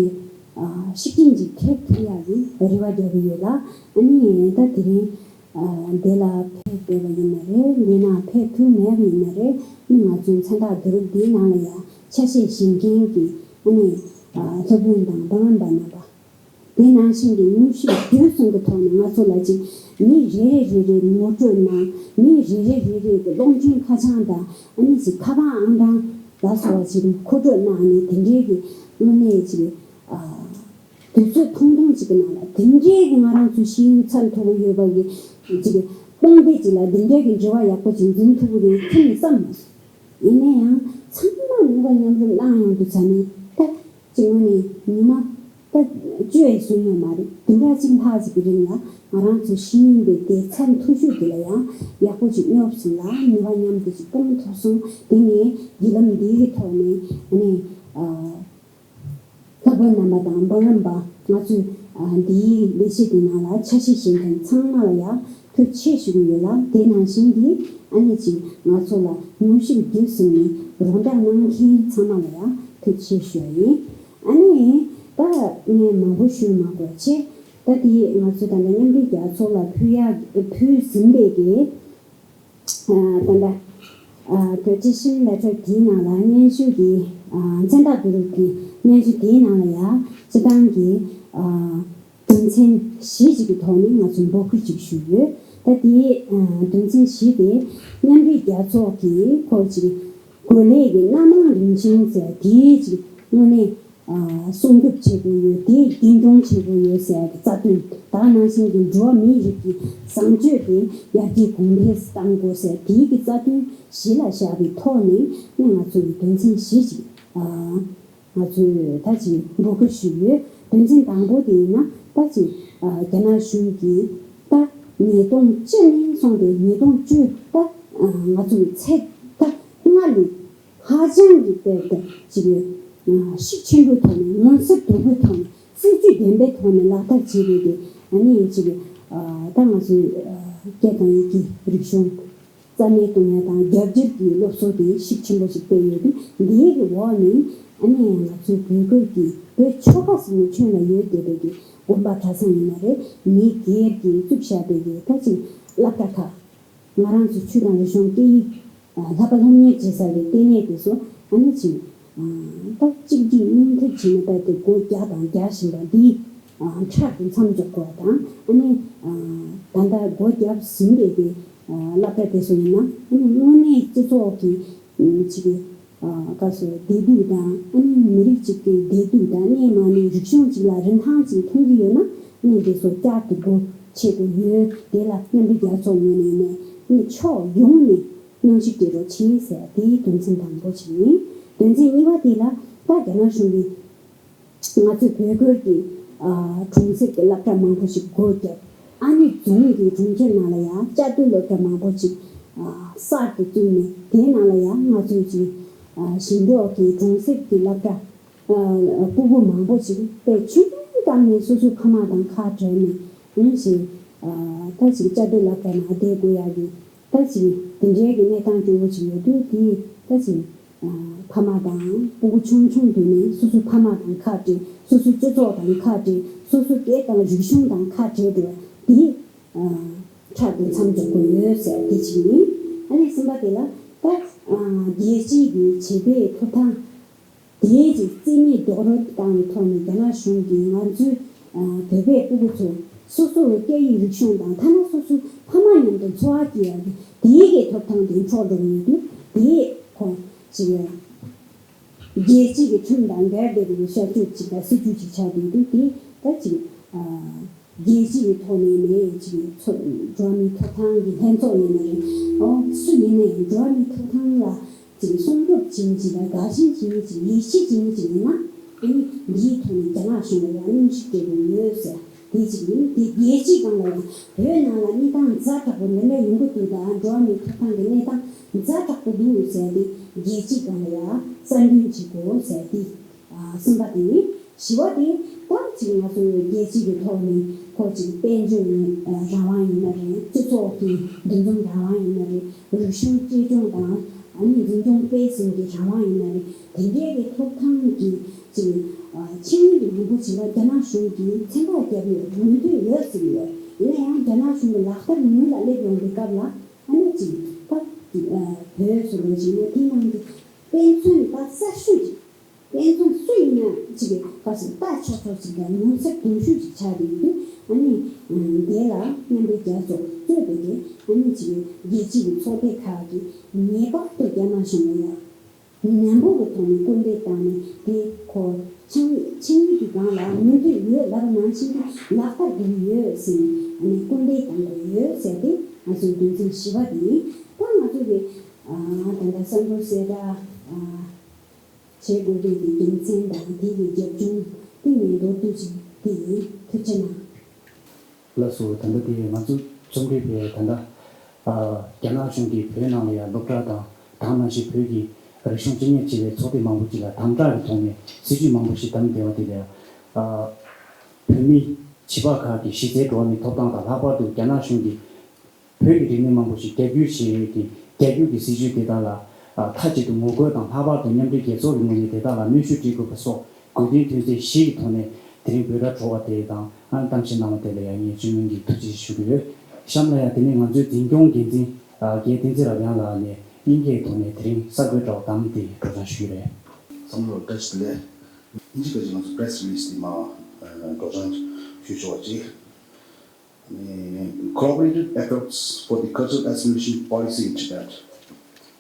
ཨ་ཤུགས་རྐྱེན་ཅིག་ཐེབས་ཐུབ་ཡག་གི་རེ་བ་རྒྱག་གི་ཡོད་ལ། ཨ་ནི་ད་དེ་རིང་ཨ་འདི་ལ་ཕེབས་བསྡད་པ་ཡིན་ན་རེད། འདི་ན་ཕེབས་ཐུབ་མེད་པ་ཡིན་ན་རེད། ཨ་ནི་ང་ཚོའི་མཚན་རྟགས་བསྡུ་རུབ་འདིའི་ནང་ལ་ཡང་ཆ་ཤས་བཞེས་མཁན་གྱི་ཨ་ནི་ཨ་སློབ་དཔོན་དང་འབུམ་རམས་པ་རྣམ་པ། དེ་ནང་བཞིན་གྱི་མཉམ་ཞུགས་དུས་གསུམ་གྱི་ཐོག་ནས་ང་ཚོ་ལ་ཅིག་མི་རེ་རེ་རེ་རེ་ངོ་སྤྲོད་གནང་། མི་རེ་རེ་རེ་རེ་གི་སློབ་འབྲིང་ཁ་བྱང་དང་ཨ་ནི་ཅིག་ཁ་པར་ཨང་གྲངས་ལ་སོགས་ཅིག་མཁོ་སྤྲོད་གནང་ནས་དེ་འདྲའི་གི་དངོས་གནས་ཅིག་ཨ། དུས་ཚོད་ཐུང་ཐུང་ཅིག་གི་ནང་ལ་དེ་འདྲའི་གི་ང་རང་ཚོའི་ཤེས་ཡོན་ཚད་མཐོ་པོ་ཡོད་པ་གི་ཅིག་དཔུང་སྡེ་ཅིག་ལ་དེ་འདྲའི་གི་འབྲེལ་བ་ཡག་པོ་ཅིག་འཛིན་ཐུབ་ཀྱི་རེད་ཁྱོན་ནས་བསམ་མ་སོང་། ཡིན་ན་ཡང་ཚང་མ་ནུས་པ་མཉམ་རུབ་གནང་ཡོང་དུས་ཙ་ནས་ད་ཅིག་དངོས་གནས་ཉི་མ་ད་བཅུ་ཡས་ཟིན་ཡོད་མ་རེད། བདུན་ཕྲག་གཅིག་ལྷག་ཅིག་གི་རིང་ལ་ང་རང་ཚོའི་ཤེས་ཡོན་པའི་སྡེ་ཚན་མཐོ་ཤོས་དེ་ལ་ཡང་ཡག་པོ་ཅིག་སྙོབ་སོང་ལ་ནུས་པ་མཉམ་དུ་ཅིག་སྤུངས་ཐུབ་སོང་། དེ་ནས་བརྒྱུད་ལམ་འདིའི་ཐོག་ནས་ཨ་ནི་ཨ། ལྷག་པར་རྣམ་པ་དང་འབུམ་རམས་པ་ང་ཚོས་ཨ་འདིའི་ལས་གཞི་འདི་ནང་ལ་འཆར་གཞི་བཞེངས་མཁན་ཚང་མ་ལ་ཡང་ཐུགས་རྗེ་ཆེ་ཞུ་གི་ཡོད་ལ། དེ་ནང་བཞིན་གྱི་ཨ་ནི་ཅིག་ང་ཚོ་ལ་མཉམ་ཞུགས་བརྒྱུད་གསུམ་ནས་རོགས་འདེགས་གནང་མཁན་ཚང་མ་ལ་ཡང་ཐུགས་རྗེ་ཆེ་ཞུ་བ་ཡིན། ཨ་ནི་ད་ངས་མང་པོ་ཞུ་མ་དགོས་ཆེ། ད་དེ་ང་ཚོ་ད་ལྟ་མཉམ་འབྲེལ་རྒྱལ་ཚོགས་ལ་ཕུལ་ཡག་ཕུལ་ཟིན་པའི་གི་ཨ་ད་ལྟ་ཨ་petition letter་དེའི་ནང་ལ་སྙན་ཞུ་གི་ཨ་མཚན་རྟགས་བསྡུ་རུབ་ཀྱི་སྙན་ཞུ་དེའི་ནང་ལ་ཡང་སྤྱི་བཏང་གི་ཨ་དོན་ཚན་བཞི་ཅིག་གི་ཐོག་ནས་ང་ཚོས་འབོད་སྐུལ་ཅིག་ཞུས་ཡོད། ད་དེའི་ཨ་དོན་ཚན་བཞི་དེ་མཉམ་འབྲེལ་རྒྱལ་ཚོགས་ཀྱི་ཁོ་ཅིག་གོ་ལས་ཀྱི་སྣ་མང་རིན་ཆེན་ཟེར་དེའི་ཅིག་དངོས་གནས་ཨ་སྲུང་སྐྱོབ་བྱེད་དགོས་ཡོད། དེ་རྒྱུན་འཁྱོངས་བྱེད་དགོས་ཡོད་ཟེར་ཡ་གི་རྩ་དོན། ད་ནང་བཞིན་གྱི་འགྲོ་བ་མིའི་རིགས་ཀྱི་བཟང་སྤྱོད་དེ་ཡར་རྒྱས་གོང་འཕེལ་གཏང་དགོས་ཟེར་དེའི་གི་རྩ་དོན་གཞི་ལ་བཞག་པའི་ཐོག་ནས་ནི་ང་ཚོ་གི་དོན་ཚན་བཞི་ཅིག་ཨ་ང་ཚོས་ད་ཅིག་འབོད་སྐུལ་ཞུས་ཡོད། དོན་ཚན་དང་པོ་དེ་ཡིན་ན་ད་ཅིག་ཨ་རྒྱ་ནག་གཞུང་གིས་ད་ཉིས་སྟོང་བཅུ་ནས་བཟུང་སྟེ་ཉིས་སྟོང་བཅུ་ད་ཨ་ང་ཚོ་གི་ཚད་ད་སྔར་ལས་ཧ་ཅང་གི་དཔེ་དེ་ཅིག་ཤུགས་ཆེན་པོའི་ཐོག་ནས་མངོན་གསལ་དོད་པོའི་ཐོག་ནས་སྲིད་ཇུས་ལྡན་པའི་ཐོག་ནས་ལག་བསྟར་བྱེད་དགོས་ཏེ། ཨ་ནི་ཅིག་ཨ་ད་ང་ཚོའི་ཨ་སྐད་དང་ཡི་གེ་རིག་གཞུང་རྩ་མེད་གཏོང་ཡ་དང་རྒྱ་བསྒྱུར་གྱི་སློབ་གསོ་དེ་ཤུགས་ཆེན་པོ་ཞིག་སྤེལ་ཡོད་དུས། འདིའི་གི་འོག་ནས་ཨ་ནི་ང་ཚོའི་བོད་ཁུལ་གྱི་བོད་ཆོལ་ཁ་གསུམ་ནས་ཁྱོན་ལ་ཡོད་བསྡད་པའི་གི་དགོན་པ་གྲྭ་ཚང་ཡིན་ན་རེད། མི་སྒེར་གྱིས་བཙུགས་བཞག་པའི་གི་ད་ཅིག་སློབ་གྲྭ་ཁག་ང་རང་ཚོ་ཆོས་དང་རིག་གཞུང་སྐད་ཡིག་ཨ་བསླབ་པ་སློབ་གཉེར་བྱེད་ས་གི་ལྟེ་གནས་དེ་ཚོ་ཨ་ནི་ཅིག་ཨ་ད་གཅིག་སྒྲིལ་གཉིས་མཐུད་བྱས་ནས་རྦད་དེ་སྒོ་རྒྱག་དང་རྒྱག་བཞིན་པ་འདི་ཨ་འཕྲལ་དུ་མཚམས་འཇོག་དགོས་པ་དང་། ཨ་ནི་ཨ་ད་ལྟ་སྒོ་བརྒྱབ་ཟིན་པའི་གི་ཨ་སློབ་གྲྭ་དེ་ཚོ་ཡིན་ན་ཨ་ནི་དངོས་གནས་སྤྱི་ཚོགས་ཀྱི་ཨ་ཅིག་གི་ཨ་ག་སོ་བདེ་སྡུག་དང་ཨ་ནི་མི་རིགས་གཅིག་གི་བདེ་སྡུག་དང་གནས་མ་གནས་རིག་གཞུང་གཅིག་ལ་རིན་ཐང་གཅིག་མཐོང་གི་ཡོད་ན་ཨ་ནི་འདི་ཚོ་བསྐྱར་དུ་སྒོ་ཕྱེ་དགོས་ཡོད། དེ་ལ་མཉམ་འབྲེལ་རྒྱལ་ཚོགས་ངོས་ནས་ནས་ཨ་ནི་ཕྱོགས་ཡོངས་ནས་སྙན་ཞུ་སྤྲད་རོགས་བྱེད་ཟེར་དེའི་དོན་ཚན་དང་པོ་ཅིག་ཡིན། དོན་ཚན་གཉིས་པ་དེ་ལ་ད་རྒྱ་ནག་གཞུང་གིས་ང་ཚོའི་བོད་ཁུལ་གྱི་ཨ་གྲོང་གསེབ་ཀྱི་སློབ་གྲྭ་མང་པོ་ཞིག་སྒོ་བརྒྱབ། ཨ་ནི་རྫོང་གི་གྲོང་ཁྱེར་ནང་ལ་ཡང་བཅའ་སྡོད་སློབ་གྲྭ་མང་པོ་ཞིག་ཨ་གསར་དུ་བཙུགས་ནས་དེའི་ནང་ལ་ཡང་ང་ཚོའི་ཅིག་ཨ་ཞིང་འབྲོག་གི་གྲོང་གསེབ་ཀྱི་སློབ་གྲྭ་ཨ་སྤུ་གུ་མང་པོ་ཞིག་དཔེ་ཆུང་ཆུང་སྐབས་ནས་སོ་སོའི་ཕ་མ་དང་ཁ་བྲལ་ནས་ཨ་ནི་ཅིག་ཨ་ད་ཅིག་བཅའ་སྡོད་སློབ་གྲྭ་ནང་བསྡད་དགོས་ཡག་གི་ད་ཅིག་དེ་འདྲའི་གི་གནས་སྟངས་སྐྱོ་བོ་ཅིག་ཡོད་དུས། དེ་ད་ཅིག་ཨ་ཕ་མ་དང་སྤུ་གུ་ཆུང་ཆུང་དུས་ནས་སོ་སོའི་ཕ་མ་དང་ཁ་བྲལ། སོ་སོའི་སྤྱི་ཚོགས་དང་ཁ་བྲལ། སོ་སོའི་སྐད་དང་རིག་གཞུང་དང་ཁ་བྲལ་འགྲོ་བ་དེ་ཨ་འཕྲལ་དུ་མཚམས་འཇོག་དགོས་ཡོད་ཟེར་དེ་ཅིག་ཡིན། ཨ་ནི་གསུམ་པ་དེ་ལ་ད་ཨ་རྒྱལ་སྤྱིའི་གི་བྱེད་པོའི་ཐོབ་ཐང་དེའི་ཅིག་རྩིས་མེད་རྡོག་རོལ་བཏང་བའི་ཐོག་ནས་རྒྱ་ནག་གཞུང་གིས་ང་ཚོའི་ཨ་བོད་པའི་སྤུ་གུ་ཚོ་སོ་སོ་བའི་སྐད་ཡིག་རིག་གཞུང་དང་ཐ་ན་སོ་སོའི་ཕ་མ་མཉམ་དུ་འཚོ་བ་སྐྱེལ་ཡག་གི་དེའི་གི་ཐོབ་ཐང་དེ་འཕྲོག་འགྲོ་གི་ཡོད་དུས། དེ་ཁོ་ཅིག་རྒྱལ་སྤྱི་གི་ཁྲིམས་དང་འགལ་བསྡད་པའི་བྱ་སྤྱོད་ཅིག་དང་སྲིད་ཇུས་ཅིག་ཆགས་བསྡད་དུས། དེ་ད་ཅིག་ཨ་རྒྱལ་སྤྱི་ཡི་ཐོག་ནས་ནས་ཅིག་ཚོ་འགྲོ་བ་མིའི་ཐོབ་ཐང་གི་ལྷན་ཚོགས་ཡིན་ནའི་ཨོ་སུ་ཡིན་ནའི་འགྲོ་བ་མིའི་ཐོབ་ཐང་ལ་ཅིག་སྲུང་སྐྱོབ་བྱེད་མི་ཅིག་དང་དགའ་ཞེན་བྱེད་མི་ཅིག་ཡིད་ཆེས་བྱེད་མི་ཅིག་ཡིན་ན། ཨ་ནི་འདིའི་ཐོག་ནས་རྒྱ་ནག་གཞུང་ལ་ཡང་སྙན་ཞུ་སྤྲད་དགོས་ཡོད་ཟེར་དེ་ཅིག་ཡིན། དེ་རྒྱལ་སྤྱིའི་སྒང་ལ་ཡང་བོད་ནང་ལ་གནས་སྟངས་ཛ་དྲག་པོ་འདི་འདྲ་ཡོང་གི་འདུག་དང་། འགྲོ་བ་མིའི་ཐོབ་ཐང་གི་གནས་སྟངས་ཛ་དྲག་པོ་འདུག་ཟེར་དེ་རྒྱལ་སྤྱིའི་སྒང་ལ་ཡང་གསར་འདོན་བྱེད་དགོས་ཟེར་དེ་ཨ་གསུམ་པ་དེ་ཡིན། བཞི་པ་དེ་ད་ཅིག་ང་ཚོ་རྒྱལ་སྤྱི་གི་ཐོག་ནས་ཁོ་ཅིག་དཔལ་འབྱོར་ཡིན་ཨ་རང་དབང་ཡིན་ན་རེད། སྤྱི་ཚོགས་ཀྱི་འདུ་འཛོམས་རང་དབང་ཡིན་ན་རེད། རིག་གཞུང་གཅེས་སྐྱོང་དང་ཨ་ནི་འཛིན་སྐྱོང་སྤེལ་གསུམ་གྱི་རང་དབང་ཡིན་ན་རེད། དེ་འདྲའི་གི་ཐོབ་ཐང་གི་ཅིག་ཨ་ཆིངས་ཡིག་མང་པོ་ཅིག་ལ་རྒྱ་ནག་གཞུང་གིས་མཚན་རྟགས་བརྒྱབ་ཡོད། མོས་མཐུན་ཡོད་ཟེར་གྱི་ཡོད། ཡིན་ན་ཡང་རྒྱ་ནག་གཞུང་གི་ལག་བསྟར་ངོས་ལ་སླེབས་ཡོང་དུས་སྐབས་ལ་ཨ་ནི་ཅིག་ད་ཨ་བོད་སོགས་ལ་ཅིག་ཡིན་ན་དེ་ནང་གི་དཔེ་མཚོན་ད་གསར་ཤོས་ཅིག་དཔེ་མཚོན་སུ་ཡིན་ན་ཅིག་གི་སྐབས་སུ་ལྟ་ཆོག་ཆོག་ཅིག་དང་ངོ་མཚར་གདུང་ཤུགས་ཅིག་ཆགས་བསྡད་ཡོད་དུས། ཨ་ནི་དེ་ལ་མཉམ་འབྲེལ་རྒྱལ་ཚོགས་གཙོས་པའི་དེ་ཨ་ནི་ཅིག་གི་རྒྱལ་སྤྱི་གི་ཚོགས་སྡེ་ཁག་གིས་ངེས་པར་དུ་རྒྱ་ནག་གཞུང་ལ་ཡང་ནན་པོ་གི་ཐོག་ནས་སྐུལ་འདེད་བཏང་ནས། དེ་ཁོ་ཕྱིན་ཕྱིན་ཡུལ་གྱི་སྒང་ལ་མུ་མཐུད་ཡོད་ལབ་པ་ནང་བཞིན་གྱི་ལག་བསྟར་དགོས་ཀྱི་ཡོད་ཟེར་ནས་ཨ་ནི་སྐུལ་འདེད་གཏོང་དགོས་ཡོད་ཟེར་ཏེ། ང་ཚོའི་དོན་ཚན་བཞི་པ་དེ་ཡིན། ད་ང་ཚོ་གི་ཨ་ད་ལྟ་གསར་འགྱུར་གསལ་བསྒྲགས་ཨ་བྱེད་དགོས་པའི་གི་རྒྱུ་མཚན་དང་དེ་གི་རྒྱབ་ལྗོངས་དེ་ངས་མདོར་བསྡུས་ཤིག་དེ་ཡིན། ཐུགས་རྗེ་གནང་། ལགས་སོ། ད་ལྟ་དེ་ང་ཚོ་རྩོམ་སྒྲིག་པས་ད་ལྟ་ཨ་རྒྱ་ནག་གཞུང་གིས་བོད་ནང་ལ་ཡང་སློབ་གྲྭ་དང་དེ་ནང་བཞིན་བོད་ཀྱི་རིག་གཞུང་སྤྱི་གཉེར་བྱེད་པའི་ཚོགས་སྡེ་མང་པོ་ཅིག་ལ་དམ་དྲག་གི་ཐོག་ནས་སྲིད་ཇུས་མང་པོ་ཞིག་བདམས་བསྡད་པ་དེ་ལ་ཡང་ཨ་བོད་མི་བྱིས་པ་ཁག་གི་གཞི་རྩའི་འགྲོ་བ་མིའི་ཐོབ་ཐང་དང་། ལྷག་པར་དུ་རྒྱ་ནག་གཞུང་གིས་བོད་ཀྱི་རིག་གནས་མང་པོ་ཞིག་རྒྱ་སྒྱུར་བྱེད་ཡུལ་གྱི་རྒྱ་སྒྱུར་གྱི་སྲིད་ཇུས་དེ་དག་ལ་ཨ་མཐའ་གཅིག་ཏུ་ངོ་རྒོལ་དང་། ལྷག་པར་དུ་མཉམ་འབྲེལ་རྒྱལ་ཚོགས་ཀྱི་ངོས་ནས་དེ་དག་ལ་གནོན་ཤུགས་སྤྲད་དགོས་པ་སོགས་དགོས་འདུན་དོན་ཚན་བཞི་གི་ཐོག་ནས་དེ་རིང་འབོད་སྒྲ་གྲོལ་བ་དེ་དང་། ཨ་གཏམ་བཤད་གནང་བ་དེ་ལ་ཡང་ངས་བཅོས་མིན་གྱི་ཐུགས་རྗེ་ཞུ་གི་ཡོད། གཤམ་ལ་ཡང་དེ་ནས་ང་ཚོའི་འཛིན་སྐྱོང་འགན་འཛིན་ཨ་རྒན་བསྟན་འཛིན་རབ་དབྱངས་ལགས་ནས་དབྱིན་སྐད་ཐོག་ནས་དེ་རིང་གསར་འགོད་དྲ་བ་དང་དེ་སྒྲོག་སྦྱང་ཞུ་གི་རེད། བསམ་བློར་བཀྲ་ཤིས་བདེ་ལེགས། དབྱིན་ཇི་སྐད་ཀྱི་ང་ཚོ་press release་དེ་མ་ཨ་སྒྲོག་སྦྱང་ཞུ་ཆོག་པ་ཅིག Collaborative efforts for the cultural assimilation policy in Tibet.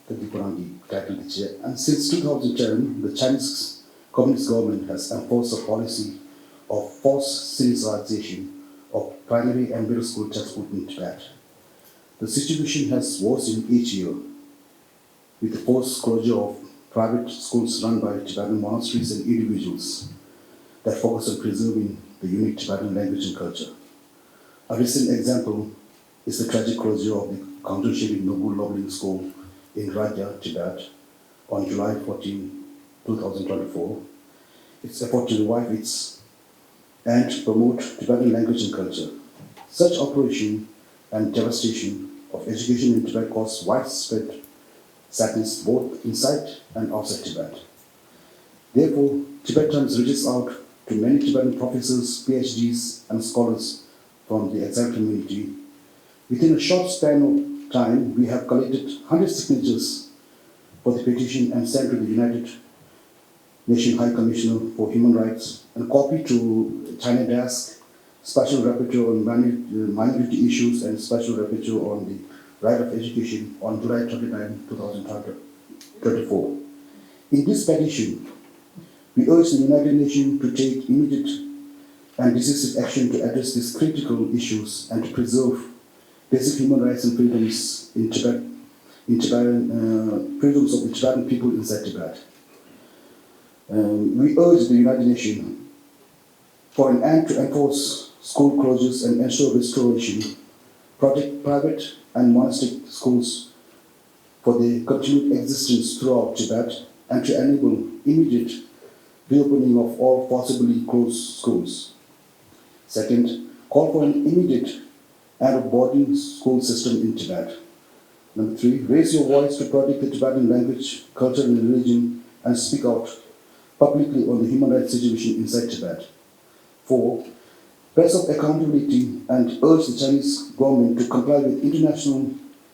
ད་འདི་ཁོ་རང་གི་title་དེ་བྱས། And since two thousand ten, the Chinese Communist government has enforced a policy of forced Sinicization of primary and middle school textbook in Tibet. The situation has worsened each year, with the forced closure of private schools run by Tibetan monasteries and individuals that focus on preserving the unique Tibetan language and culture. A recent example is the tragic closure of the Kangchon Sheri Nobu Lobling School in Rajya, Tibet, on July fourteen, two thousand twenty-four. Its effort to revive its and promote Tibetan language and culture. Such operation and devastation of education in Tibet cause widespread sadness both inside and outside Tibet. Therefore, Tibet Times reaches out to many Tibetan professors, PhDs, and scholars from the exiled community. Within a short span of time, we have collected hundred signatures for the petition and sent to the United Nation High Commissioner for Human Rights, and copy to China Desk, Special Rapporteur on Mani-, uh, Minority Issues and Special Rapporteur on the Right of Education on July twenty-nine, two thousand twenty-four. In this petition, we urge the United Nations to take immediate and decisive action to address these critical issues and to preserve basic human rights and freedoms in Tibet, in Tibetan, uh, freedoms of the Tibetan people inside Tibet. Um, we urge the United Nations for an end to enforce school closures and ensure restoration, protect private and monastic schools for their continued existence throughout Tibet, and to enable immediate reopening of all forcibly closed schools. Second, call for an immediate and a boarding school system in Tibet. Number three, raise your voice to protect the Tibetan language, culture, and religion, and speak out publicly on the human rights situation inside Tibet. Four, press up accountability and urge the Chinese government to comply with international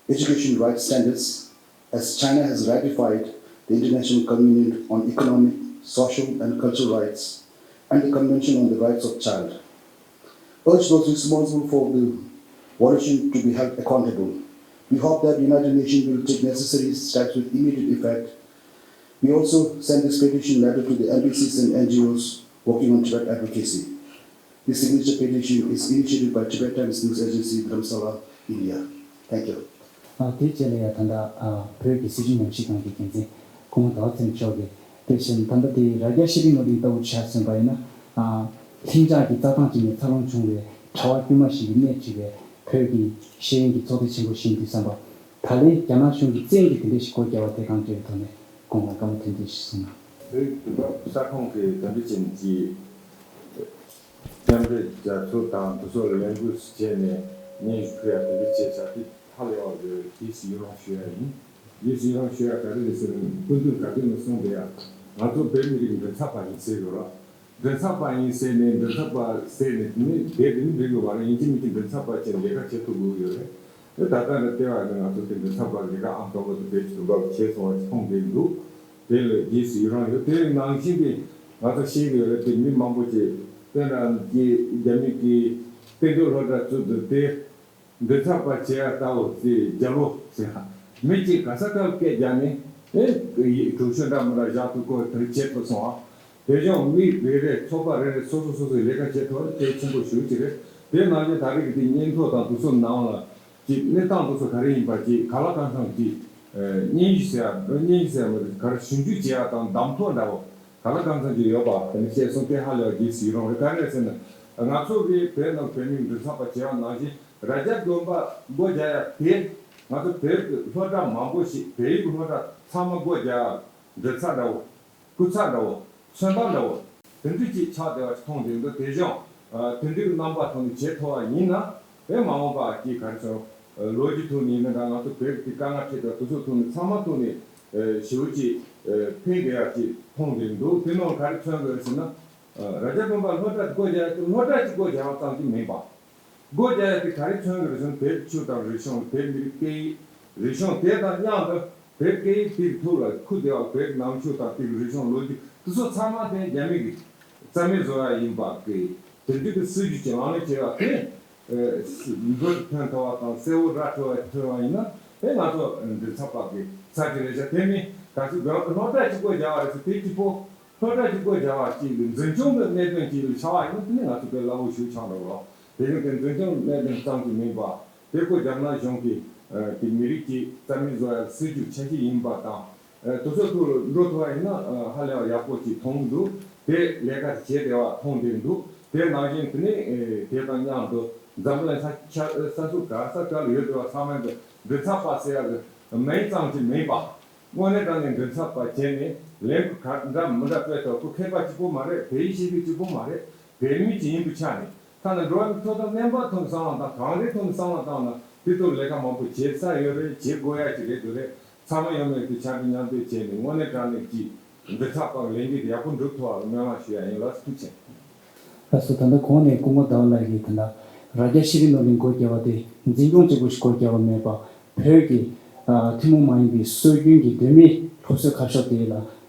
education rights standards, as China has ratified the International Covenant on Economic, Social, and Cultural Rights and the Convention on the Rights of Child. Urge those responsible for the violation to be held accountable. We hope that the United Nations will take necessary steps with immediate effect. We also send this petition letter to the embassies and N G Os working on Tibet advocacy. This signature petition is initiated by Tibet Times News Agency, Dharamsala, India. Thank you. ཨ་དེ་རྗེས་ལ་ཡང་ད་ལྟ་ཨ་བོད་ཀྱི་སྲིད་བྱུས་ཉམས་ཞིབ་ཁང་གི་འགན་འཛིན་སྐུ་ངོ་ཟླ་བ་ཚེ་རིང་མཆོག་གིས། དེ་བཞིན་ད་ལྟ་དེ་རྭ་རྒྱ་ཤེས་རིག་ནོར་གླིང་ལྟ་བུ་ཆ་མཚོན་པ་ཡིན་ན། ཨ་ལྷིང་འཇགས་ཀྱི་རྩྭ་ཐང་ཅིག་ནས་འཚར་ལོངས་བྱུང་བའི་གྲྭ་བ་དཀྱུས་མ་ཞིག་གིས་སྣེ་ཁྲིད་པའི་བོད་ཀྱི་ཤེས་ཡོན་གྱི་ཚོགས་སྡེ་ཆེན་པོ་ཞིག་ཡིན་དུས་ཙམ་པ། ད་ལན་རྒྱ་ནག་གཞུང་གིས་བཙན་གྱིས་དེ་འདྲ་ཞིག་སྒོ་བརྒྱབ་པ་དེ་གང་ཅིའི་ཐོག་ནས་སྐུ་ངོ་བཀའ་མོལ་ཐུང་ཐུང་ཞིག་གསུངས་ན། བོད་ཀྱི་ས་ཁོངས་ཀྱི་དོན་འབྲེལ་ཅན་གྱི་མཉམ་འབྲེལ་རྒྱལ་ཚོགས་དང་དེ་ཚོ་ལ་ལས་འགུལ་བྱས་ནས་སྙན་ཞུ་ཕུལ་ཡ་དེ་འདྲ་བྱས་ས་དེ་ཧ་ལས་པ་རེད། དེ་ཞིག་ཡོང་ཞུ་ཡ་ཡིན། དེ་ཞིག་ཡོང་ཞུ་ཡ་ག་རེ་རེད་ཟེར་ན། སྐུ་མདུན་ག་དུས་ནས་གསུངས་པ་ཡ། ང་ཚོ་བོད་མི་རིགས་མགྲིན་ཚབ་པ་ཡིན་ཟེར་ཡོད་ར། མགྲིན་ཚབ་པ་ཡིན་ཟེར་ནས་མགྲིན་ཚབ་པ་ཟེར་ནས་དེ་ནི་དེ་དེ་ནི་འགྲིག་དགོས་པ་རེད། ཡིན་གཅིག་མིན་གཅིག་མགྲིན་ཚབ་པ་བྱས་ནས་ལས་ཀ་བྱེད་ཐུབ་དགོས་ཡོད་རེད། དེ་ད་ལྟ་ནས་ལྟེ་བ་ནས་ང་ཚོ་དེ་མགྲིན་ཚབ་པ་ལས་ཀ་ཨང་དང་པོ་དེ་བེད་སྤྱོད་འབབ་བྱས་སོང་བ་མཐོང་བསྡད་འདུག་དེ་ལ་རྗེས་སུ་ཡི་རང་ཡོད། དེ་ནང་བཞིན་གྱི་ང་ཚོ་ཤེས་ཀྱི་ཡོད་རེད་དེ། མི་མང་པོ་ཅིག་དཔེར་ན་རྒྱ་རྒྱ་མི་གི་དཔལ་འབྱོར་སློབ་གྲྭ་བཙུགས་འདུག་དེ། མགྲིན་ཚབ་པ་བྱེད་ཡ་ལྟ་བུ་ཟེར། རྒྱལ་པོ་ཟེར་ཡ། མི་གཅིག་ག་ས་ག་སྐད་རྒྱག་ནས་ཨེ་གྲུ་ཤོ་འདྲ་མི་འདྲ་བཞག་ཐུབ་ཁོ་དེ་བྱེད་ཐུབ་སོང་ཨ། དེ་བཞིན་མི་རེ་རེ་ཚོགས་པ་རེ་རེ་སོ་སོ་སོ་སོའི་ལས་ཀ་བྱེད་ཐུབ་པ་དེ་ཆེན་པོ་ཞེ་པོ་ཅིག་རེད། དེ་ནང་བཞིན་ད་རེས་ཀྱི་དེ་སྙན་ཐོ་དང་དེ་ཚོ་ནང་ལ་ཅིག་གནས་སྟངས་དེ་ཚོ་ག་རེ་ཡིན་པ་ཅིག་ག་ལ་གང་འཚམ་ཅིག་སྙན་ཞུ་ཟེར་ཡ། སྙན་ཞུ་ཟེར་ཡ་མ་རེད། ག་རེ་ཞིབ་འཇུག་བྱེད་ཡ་དང་གདམ་ཐོ་འདྲ་བོ་ག་ལ་གང་འཚམ་ཅིག་ཡོད་པ་དེ་ནི་བཤད་སོང་། དེ་ཧ་ལས་པ་རྗེས་སུ་ཡི་རང་རེད། ག་རེ་ཟེར་ན་ང་ཚོ་གི་བོད་ནང་བོད་མི་མགྲིན་ཚབ་པ་བྱེད་ཡ་ནང་བཞིན། རྭ་རྒྱ་དགོན་པ་སྒོ་རྒྱག་ཡ་དེ། ང་ཚོ་བོད་ཀྱི་སློབ་གྲྭ་མང་པོ་ཞིག་བལ་ཡུལ་གྱི་སློབ་གྲྭ་ཚང་མ་སྒོ་རྒྱག་ཡ་མགྲིན་ཚབ་འདྲ་བོ། སྐུ་ཚབ་འདྲ་བོ། ཚོན་པ་འདྲ་བོ། དེ་འདྲ་ཅིག་ཆགས་བསྡད་པ་ཅིག་མཐོང་བསྡད་འདུག་དེ་བཞིན་དེ་འདྲའི་རྣམ་པ་ཐོག་ནས་བྱེད་ཐུབ་པ་ཡིན་ན་དེ་མ་འོངས་པ་ཅིག་ག་རེ་ཟེར། ལོ་རྒྱུས་ཐོག་ནས་ཡིན་ན་འདྲ། ང་ཚོ་བོད་ཀྱི་དཀའ་ངལ་འཕྲད་པ་དེ་ཚོ་ཐོག་ནས་ཚང་མ་ཐོག་ནས་ཞེ་པོ་ཅིག་ཕན་བདེ་བ་ཅིག་མཐོང་བསྡད་འདུག་དེ་ནང་ག་རེ་མཚོན་དགོས་ཟེར་ན། རྭ་རྒྱ་དགོན་པ་སློབ་གྲྭ་སྒོ་རྒྱག་སློབ་གྲྭ་ཅིག་སྒོ་རྒྱག་པ་ཙམ་གྱིས་མིན་པ། སྒོ་རྒྱག་ཡ་དེ་ག་རེ་མཚོན་གྱི་རེད་ཟེར་ན། བོད་ཀྱི་ཆོས་དང་རིག་གཞུང་། བོད་མི་རིགས་སྐད་ཡིག་རིག་གཞུང་དེ་དང་མཉམ་དུ་བོད་སྐད་ཡིག་དེའི་ཐོག་ལ་ཁུར་བསྡད་པ། བོད་ཀྱི་ནང་ཆོས་དང་དེའི་རིག་གཞུང་ལོ་རྒྱུས་དེ་ཚོ་ཚང་མ་དེ་རྒྱ་མི་གིས་རྩ་མེད་བཟོ་ཡ་ཡིན་པ་གི་དེ་འདྲ་གི་སྲིད་ཇུས་ཀྱི་ལག་ལེན་བྱས་པ་དེ་མགོ་ཐོན་ཐུབ་པ་དང་གསལ་བོ་ར་འཕྲོད་པ་ཐོན་པ་ཡིན་ན་དེ་ང་ཚོ་མགྲིན་ཚབ་པ་གི་ཚབ་ཅིག་རེད་ཤག་དེ་མིན་གལ་སྲིད་བོད་ཀྱི་སློབ་གྲྭ་གཅིག་པོ་རྒྱག་པ་རེད་ཟེར་དེ་གཅིག་པོ། སློབ་གྲྭ་གཅིག་སྒོ་རྒྱག་པ་གཅིག་གི་འཛིན་སྐྱོང་གི་གནད་དོན་གཅིག་ལ་ཆགས་པ་ཡིན་ན་དེ་ནི་ང་ཚོ་དཔེ་སླ་པོ་ཞིག་ཆགས་འགྲོ་གི་རེད། དེ་རིང་དེ་འཛིན་སྐྱོང་གནད་དོན་ཙམ་གྱིས་མིན་པ། དེ་སྒོ་རྒྱག་ན་གཞུང་གི་དེ་མི་རིགས་ཀྱི་རྩ་མེད་བཟོ་ཡ་སྲིད་ཇུས་འཆར་གཞི་ཡིན་པ་དང་། དེ་ཚོ་ཐོག་ལ་འགྲོ་ཐུབ་པ་ཡིན་ན་ཧ་ལས་པ་ཡག་པོ་ཅིག་མཐོང་གི་འདུག་དེ་ལས་ཀ་བྱེད་བདེ་བ་མཐོང་བསྡད་འདུག་དེ་ནང་བཞིན་དེ་ནི་དེ་དང་མཉམ་དུ་འཛམ་གླིང་ས་ཆ་ས་ས་ས་ག་ས་ག་ལ་ཡོད་བསྡད་པ་ཚང་མ་གི་མགྲིན་ཚབ་པ་ཟེར་ཡ་གི་མིང་ཙམ་གྱིས་མིན་པ། དངོས་གནས་དྲང་གནས་མགྲིན་ཚབ་པ་བྱས་ནས་ལས་འགུལ་ག་འདྲ་མི་འདྲ་སྤེལ་ཐུབ། ཁོ་མཁས་པ་གཅིག་པོ་མ་རེད། བོད་ཡིག་ཤེས་མཁན་གཅིག་པོ་མ་རེད། བོད་མི་གཅིག་ཡིན་པའི་ཆ་ནས་ཐ་ན་འགྲོ་བ་མིའི་ཐོབ་ཐང་རྣམ་པ་ཐོག་ནས་བསམ་བློ་བཏང་། གང་རེད་ཐོག་ནས་བསམ་བློ་བཏང་ན་དེ་ཐོག་ལས་ཀ་མང་པོ་བྱེད་ས་ཡོད་རེད། བྱེད་དགོས་ཡ་ཅིག་རེད་འདུག་རེད། ཚང་མ་ཡོང་ནས་དེ་ཕྱག་སྦྲེལ་མཉམ་འདེགས་བྱས་ནས་དངོས་གནས་དྲང་གནས་ཀྱི་མགྲིན་ཚབ་པ་ལས་འགུལ་དེ་ཡག་པོ་འགྲུབ་ཐུབ་པ་ལ་སྨོན་ལམ་ཞུ་ཡ་ཡིན། ལགས་སོ། ཐུགས་རྗེ་ཆེ། ལགས་སོ། ད་ལྟ་གོང་ནས་སྐུ་ངོ་ཟླ་བ་ལགས་ཀྱིས་ད་ལྟ་རྭ་རྒྱ་ཤེས་རིག་ནོར་གླིང་སྒོ་བརྒྱབ་པ་དེ་འཛིན་སྐྱོང་གཅིག་པུ་ཞིག་སྒོ་བརྒྱབ་པ་མེད་པར་བོད་ཀྱི་ཨ་ཐུན་མོང་མ་ཡིན་པའི་སྲོལ་རྒྱུན་གྱི་གདོད་མའི་སློབ་གསོའི་ཁ་ཕྱོགས་དེ་ལ་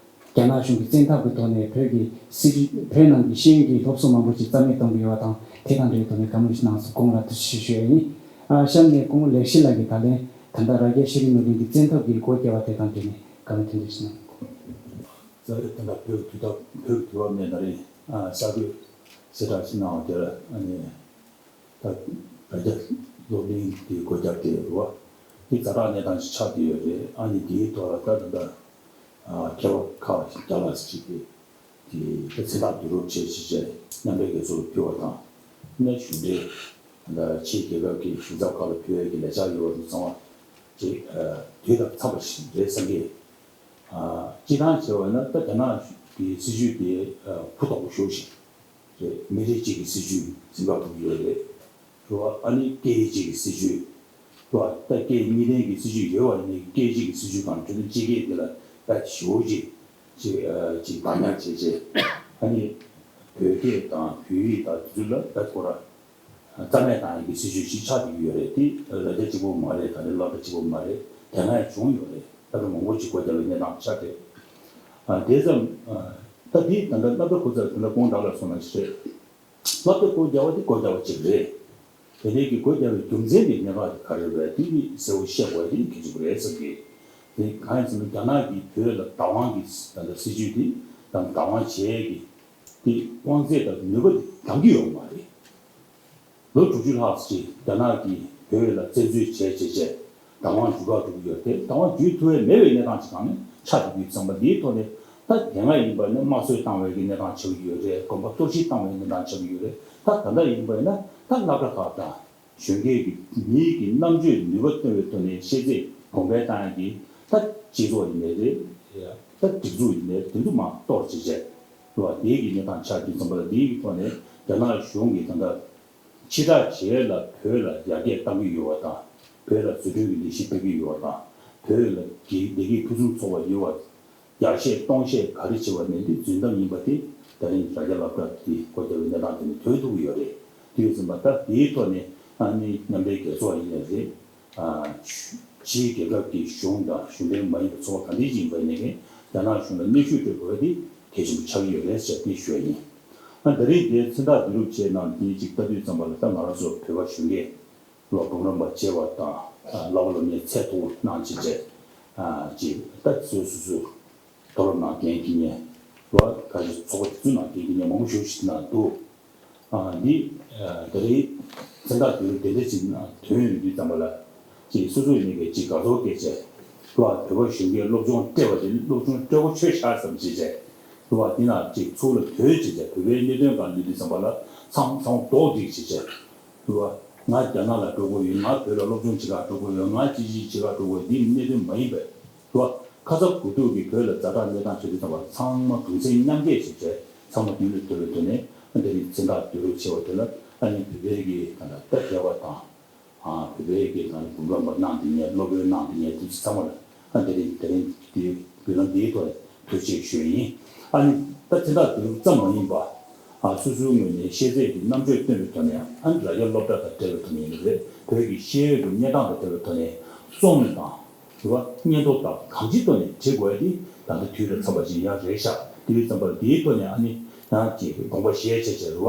རྒྱ་ནག་གཞུང་གི་བཙན་ཐབས་ཀྱི་ཐོག་ནས་བོད་ཀྱི་སྲིད་བྱུས་བོད་ནང་གི་ཤེས་ཡོན་གྱི་སློབ་གསོ་མང་པོ་ཞིག་རྩ་མེད་གཏོང་གི་ཡོད་པ་དང་། དེ་དང་འབྲེལ་བའི་ཐོག་ནས་བཀའ་མོལ་ཞིག་གནང་སོང་། སྐུ་ངོ་ལ་ཐུགས་རྗེ་ཆེ་ཞུ་ཡ་ཡིན། ཨ་གཤམ་ནས་སྐུ་ངོ་ལེགས་བཤད་ལགས་ཀྱིས་ད་ལན་ད་ལྟ་རྭ་རྒྱ་ཤེས་རིག་ནོར་གླིང་གི་བཙན་ཐབས་ཀྱིས་སྒོ་བརྒྱབ་པ་དེ་དང་འབྲེལ་ནས་བཀའ་མོལ་ཐུང་ཐུང་ཞིག་གནང་། རྩ་བའི་དོན་དག་བོད་དུས་ཐོག་བོད་དུས་བབ་ནས་ད་རེས་ཨ་གསར་འགོད་གསལ་བསྒྲགས་ཞིག་གནང་བ་དེར་ཨ་ནི་ད་རྭ་རྒྱ་སློབ་གླིང་དེ་སྒོ་བརྒྱབ་སྟེ་རེད་བ། དེ་ཛ་དྲག་གནས་སྟངས་ཤིག་ཆགས་བསྡད་ཡོད་རེད། ཨ་ནི་དེའི་ཐོག་ལ་ད་ད་ལྟ་ཨ་མཁས་པ་ཁག་བརྒྱ་ལ་ཅིག་གིས་དེ་ད་མཚན་རྟགས་བསྡུ་རུབ་བྱས་བྱས་བྱས་མཉམ་འབྲེལ་རྒྱལ་ཚོགས་ལ་ཕུལ་བ་དང་། ཨ་ནི་གཞུང་འབྲེལ་ད་ཕྱིའི་རྒྱལ་ཁབ་ཀྱི་གཞུང་ཚབ་ཁག་ལ་ཕུལ་ཡས་ཀྱི་ལས་འཆར་ཡོད་པ་དེ་ཚང་མ་ཅིག་ཨ་དུས་དང་འཚམས་པ་ཞིག་རེད་བསམ་གི། ཨ་སྤྱིར་བཏང་བྱས་པ་ན་ད་རྒྱ་ནག་གི་སྲིད་བྱུས་དེ་ཨ་ཕུ་དོག་པོ་ཞེ་པོ་ཞིག་རེད། མི་རིགས་གཅིག་གི་སྲིད་བྱུས་འཛིན་པ་ཕུལ་གྱི་ཡོད་རེད། རེད་བ། ཨ་ནི་སྐད་ཡིག་གཅིག་གི་སྲིད་བྱུས་རེད་བ། ད་སྐད་གཉིས་ལྡན་གྱི་སྲིད་བྱུས་ཡོད་པ་ཡིན་ནའི་སྐད་གཅིག་གི་སྲིད་བྱུས་དང་གྲོས་མཐུན་དཔྱིད་ཀྱི་དེ་ལ་ད་ཞེ་པོ་ཅིག་ཅིག་ཨ་ཅིག་བག་ཉར་བྱས་བྱས། ཨ་ནི་བོད་སྐད་དང་བོད་ཡིག་དང་དེ་ཚོ་ལ་ད་ཁོ་ར་རྩ་མེད་བཏང་ཡག་གི་སྲིད་བྱུས་ཤིག་ཆགས་བསྡད་ཀྱི་ཡོད་རེད། དེ་རྭ་རྒྱ་གཅིག་པོ་མ་རེད། ད་རེས་སློབ་གྲྭ་གཅིག་པོ་མ་རེད། དེ་སྔ་ཡང་བྱུང་ཡོད་རེད། ད་ལྟ་མང་པོ་ཅིག་སྒོ་བརྒྱབ་པའི་གནས་སྟངས་ཆགས་རེད། ཨ་དེ་ཙམ་ཨ་ད་དེ་ད་ལྟ་སློབ་གྲྭ་ཁོ་ཚོ་ད་ལྟ་ཁོང་རང་ལ་སོང་ན་ཞིག་རེད། སློབ་གྲྭ་སྒོ་བརྒྱབ་པ་དེ་སྒོ་བརྒྱབ་པ་གཅིག་རེད། དེ་ནས་ཀྱི་སྒོ་བརྒྱབ་པའི་རྒྱུ་མཚན་དེ་གནད་འགག་དེ་ག་རེ་རེད། དེ་ནི་གསལ་པོ་བཤད་དགོས་དེ་གལ་ཆེན་པོ་རེད་བསམ་གི། དེ་གང་ཡིན་ཟེར་ན་རྒྱ་ནག་གིས་བོད་ལ་བདག་དབང་གི་ད་ལྟ་སྲིད་བྱུས་དེ་དང་བདག་དབང་བྱེད་ཡས་ཀྱི་དེ་དབང་ཚད་དང་ནུས་པ་དེ་འདང་གི་ཡོད་མ་རེད། ལོ་དྲུག་ཅུ་ལྷག་ཅིག་རྒྱ་ནག་གིས་བོད་ལ་བཙན་འཛུལ་བྱས་བྱས་བྱས་བདག་དབང་འཇུ་ག་འགྲོ་གི་ཡོད་དེ། བདག་དབང་འཇུ་ཐུབ་ཡས་མེད་པའི་གནས་སྟངས་ཅིག་གང་ནས་ཆགས་འགྲོ་གི་ཡོད་ཙང་། པ་འདིའི་ཐོག་ནས་ད་དེ་སྔ་ཡིན་པ་ནི་དམར་གསོད་བཏང་བའི་གི་གནས་སྟངས་ཆགས་ཀྱི་ཡོད་རེད། དགོན་པ་གཏོར་བཤིག་བཏང་བའི་གནས་སྟངས་ཆགས་ཀྱི་ཡོད་རེད། ད་ད་ལྟ་ཡིན་པ་ཡིན་ན་ད་སློབ་གྲྭ་ཁག་དང་གཞོན་སྐྱེས་ཀྱི་མིའི་གི་རྣམ་དཔྱོད་ནུས་པ་བཏོན་པའི་ཐོག་ནས་ཤེས་ཚད་གོང་འཕེལ་བཏང་ཡག་གི་ད་སྤྱི་ཚོགས་ཡིན་ནའི་རེད། ད་སྒྲིག་འཛུགས་ཡིན་ནའི་དེ་ཚོ་མར་གཏོར་བྱས་བྱས་རེད་བ། དེའི་གི་གནས་སྟངས་ཆགས་དུས་ཙམ་པ་ལ་དེའི་གི་ཐོག་ནས་རྒྱ་ནག་གཞུང་གིས་ད་ལྟ་ཕྱི་དྲགས་བྱེད་ཡས་ལ་བོད་ལ་ཡར་རྒྱས་གཏང་གི་ཡོད་པ་དང་། བོད་ལ་བཟོ་སྐྲུན་གྱི་ལས་གཞི་སྤེལ་གྱི་ཡོད་པ་དང་། བོད་ལ་གི་བདེ་སྐྱིད་ཕུན་སུམ་ཚོགས་པ་ཡོད་པ་རྒྱ་བཤད་སྟོང་བཤད་ག་རེ་བྱེད་པ་ནས་འདི་རྫུན་གཏམ་ཡིན་པ་དེ་ད་རིང་རྭ་རྒྱ་སློབ་གྲྭ་དེ་སྒོ་བརྒྱབ་པའི་གནས་སྟངས་དེ་ནས་ཐོན་ཐུབ་ཀྱི་ཡོད་རེད། དེ་ཡིན་ཙང་མ་ད་དེའི་ཐོག་ནས་ཨ་ནི་མཉམ་འབྲེལ་རྒྱལ་ཚོགས་ཡིན་ནའི་རེད། ཨ་ཕྱིའི་རྒྱལ་ཁབ་ཀྱི་གཞུང་དང་གཞུང་འབྲེལ་མ་ཡིན་པའི་ཚོགས་པ་ག་འདྲ་ཅིག་ཡིན་པ་ཡིན་ནའི་གི་ རྒྱ་ནག་གཞུང་ལ་གནོན་ཤུགས་སྤྲོད་དགོས་པ་དེ་གལ་ཆེན་པོ་ཆགས་ཀྱི་ཡོད་རེད་ཟེར་དེ་ཞུ་ཡ་ཡིན། ཨ་ད་རེས་དེ་མཚན་རྟགས་བསྡུ་རུབ་བྱས་གནང་དེ་གཅིག་ལྟ་དུས་ཙམ་པ་ལ་ད་ང་རང་ཚོ་བོད་པ་གཞོན་སྐྱེས་ལོ་འབུམ་རམས་པ་བྱས་པ་དང་བསླབ་པ་སློབ་གཉེར་ཚད་མཐོ་པོ་གནང་བྱས་བྱས་ཅིག་ད་སོ་སོ་སོ་མཐོ་སློབ་ནང་རྒན་དཀྱིལ་ཉལ་བ་ག་ཚོད་ཚོགས་པ་དེ་ཚོའི་ནང་རྒན་དཀྱིལ་ཉལ་མང་པོ་ཞེ་པོ་ཞིག་ནང་འདུག་ཨ་འདི་ཨ་ད་རེས་མཚན་རྟགས་བསྡུ་རུབ་དེ་འདྲ་ཅིག་ནང་ཐོན་ཡོང་དུས་ཙམ་པ་ལ་ཅིག་སོ་སོ་ཡིན་གྱི་ཅིག་དགའ་ཚོར་སྐྱེས་བྱས་ལ་བོད་པ་གཞོན་སྐྱེས་སློབ་སྦྱོང་སྤྲད་པ་དེ་སློབ་སྦྱོང་སྤྲད་གོ་ཆོད་ཤག་བསམ་བྱས་བྱས་ལ་འདི་ནང་ཅིག་ཚུར་ལ་ཐོན་བྱས་བྱས་བོད་པའི་གནད་དོན་སྒང་འདི་དུས་ཙམ་པ་ལ་ཚང་ཚང་རྡོག་སྒྲིག་བྱས་བྱས་ལ་ང་རྒྱ་ནག་ལ་འགྲོ་དགོས་ཡོད། ང་བོད་ལ་སློབ་སྦྱོང་བྱེད་གར་འགྲོ་དགོས་ཡོད། ང་ཅི་ཅི་བྱེད་གར་འགྲོ་དགོས་འདི་གནད་དོན་མ་ཡིན་པས། རེད་བ། ཁ་ཚ་དགོས་གཏུགས་ཀྱིས་བོད་ལ་ཛ་དྲག་གནས་སྟངས་ཆགས་དུས་ཙམ་པ་ཚང་མ་གདུང་སེམས་མཉམ་སྐྱེད་བྱེད་བྱས་ཚང་མ་མདུན་ལ་སྡོད་པའི་ཐོག་ནས་ཨ་དེ་རིང་མཚན་རྟགས་བསྡུ་རུབ་བྱས་པ་དེ་ལ་ཨ་ནི་བོད་པའི་གི་ད་ལྟ་ད་རྒྱལ་བ་དང་ཨ་བོད་པའི་གི་ད་ལྟ་འབུམ་རམས་པ་གནང་དེ་ཉན་སློབ་དཔོན་གནང་དེ་ཉན་དེ་ཚོ་ཚང་མ་ལ་ཨ་དེ་རིང་དེ་རིང་དེ་བརྒྱུད་ལམ་འདིའི་ཐོག་ནས་ཐུགས་རྗེ་ཞུ་ཡིན། ཨ་ནི་ད་མཚན་རྟགས་བསྡུ་རུབ་ཙམ་མ་ཡིན་པ་ཨ་སོ་སོའི་ངོས་ནས་ཤེས་ཚད་ཀྱི་རྣམ་དཔྱོད་བཏོན་པའི་ཐོག་ནས་ཨ་ནི་རྭ་རྒྱ་སློབ་གྲྭ་དང་འབྲེལ་བའི་ཐོག་ནས་ཡིན་ནི་རེད། བོད་ཀྱི་ཤེས་ཡོན་གྱི་གནས་སྟངས་དང་འབྲེལ་བའི་ཐོག་ནས་རྩོམ་དང་། རེད་བ། སྙན་ཐོ་དང་གང་ཅིའི་ཐོག་ནས་བྲིས་དགོས་ཡ་དེ་ད་ལྟ་དུས་ལ་འཚམས་པ་ཅིག་ཡང་རེད་ཤག་དེ་ཡོད་ཙམ་པར་དེའི་ཐོག་ནས་ཨ་ནི་ཡང་ཅིག་དགོངས་པ་བཞེས་བྱས་བྱས་རེད་བ།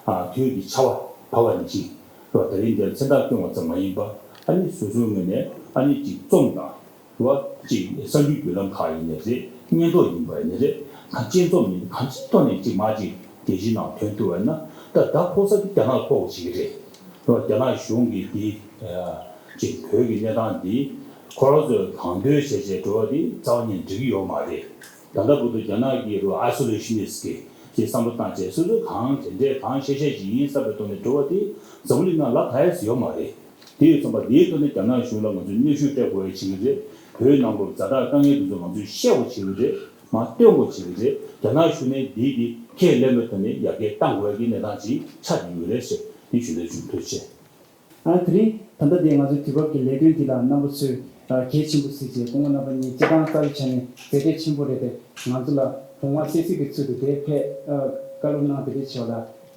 ཨ་དུས་ཀྱི་ཆར་པ་བབས་པ་ནང་བཞིན་རེད་བ། ད་རིང་འདིར་མཚན་རྟགས་བསྐྱོན་པ་ཙམ་མ་ཡིན་པ་ཨ་ནི་སོ་སོའི་ངོས་ནས་ཨ་ནི་ཅིག་རྩོམ་དང་རེད་བ། ཅིག་གསར་འགྱུར་བརྒྱུད་ལམ་ཁག་ཡིན་ནའི་རེད། སྙན་ཐོ་ཡིན་པ་ཡིན་ནའི་རེད། གང་སྤྱི་རྩོམ་ཡིན་གང་ཅིའི་ཐོག་ནས་ཅིག་མ་ཅིག་རྒྱལ་སྤྱིའི་ནང་ཐོན་ཐུབ་པ་ཡིན་ན་ད་ད་ཕོག་ས་དེ་རྒྱ་ནག་ཕོག་པ་ཞིག་རེད། རེད་བ། རྒྱ་ནག་གཞུང་གིས་དེ་ཅིག་བོད་ཀྱི་གནས་སྟངས་འདི་ཁོ་རང་ཚོས་གང་འདོད་བྱས་བྱས་འགྲོ་བ་འདི་རྩ་བ་ནས་འགྲིག་གི་ཡོད་མ་རེད། ད་ལྟ་བར་དུ་རྒྱ་ནག་གིས་རུ་ཨའི་སོ་ལེ་ཤི་ནི་སི་ཀྱི་ཅིག་བསམ་བློ་བཏང་བྱས་སོ་སོས་གང་དེ་འདྲས་གང་བཤད་བཤད་ཅིག་ཡིན་བསམ་པའི་ཐོག་ནས་འགྲོ་བ་འདི་འཛམ་བུ་གླིང་ནང་ལབ་ད་ཡས་ཡོད་མ་རེད། དེ་ཡོད་ཙམ་པ་འདིའི་ཐོག་ནས་རྒྱ་ནག་གཞུང་ལ་ང་ཚོས་གནོན་ཤུགས་སྤྲད་དགོས་ཡས་བྱེད་ཀྱི་རེད། བོད་ནང་ལོགས་ཛ་དྲག་དཀའ་ངལ་དེ་ཚོ་ང་ཚོས་བཤད་དགོས་བྱེད་ཀྱི་རེད། མ་སྟོན་དགོས་བྱེད་ཀྱི་རེད། རྒྱ་ནག་གཞུང་ནས་འདི་འདི་ཁས་ལེན་པའི་ཐོག་ནས་ཡར་རྒྱས་གཏང་དགོས་ཀྱི་གནས་སྟངས་ཅིག་ཆགས་ཀྱི་ཡོད་རེད་ཟེར་འདི་ཞུ་འདོད་བྱུང་། ཐུགས་རྗེ་ཆེ། ཨ་དེ་རིང་ད་ལྟ་དེ་ང་ཚོའི་དུས་བབ་ཀྱི་ལས་དོན་འདི་ལ་རྣམ་པ་ཚོས་གལ་ཆེན་པོ་གཟིགས་བྱས་སྐུ་ངོ་རྣམ་པ་གཉིས་སྤྱིར་བཏང་རྩ་བའི་ཆ་ནས་མཛད་འཕྲིན་ཆེན་པོ་རེད་དེ་ང་ཚོ་ལ་གོང་མ་སེ་སི་གི་ཚུལ་དུ་དེ་ཕེབས་བཀའ་སློབ་གནང་དེ་འདྲས་བྱས་པ་ལ་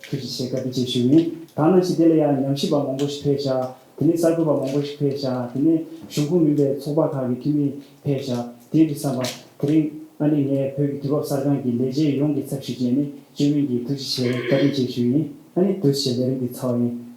ཐུགས་རྗེ་ཆེ་བཀའ་དྲིན་ཆེ་ཞུ་ཡིན། ད་ནང་བཞིན་དེ་ལ་ཡང་ཉམས་ཞིབ་པ་མང་པོ་ཞིག་ཕེབས་ཤག་དེ་ནས་གསར་འགོད་པ་མང་པོ་ཞིག་ཕེབས་ཤག་དེ་ནས་གཞུང་ཁོངས་མིན་པའི་ཚོགས་པ་ཁག་གི་འཐུས་མི་ཕེབས་ཤག་དེ་འདྲ་བསམ་པ་དེ་རིང་ཨ་ནི་ངས་བོད་ཀྱི་དུས་བབ་གསར་ཁང་གི་ལས་བྱེད་ཡོངས་ཀྱི་ཚབ་ཞུས་བྱས་ནས་སྤྱི་མོས་ཀྱིས་ཐུགས་རྗེ་ཆེ་བཀའ་དྲིན་ཆེ་ཞུ་ཡིན། ཨ་ནི་དུས་ཆེ་ལས་རིམ་འདི་ཚར་བ་ཡིན།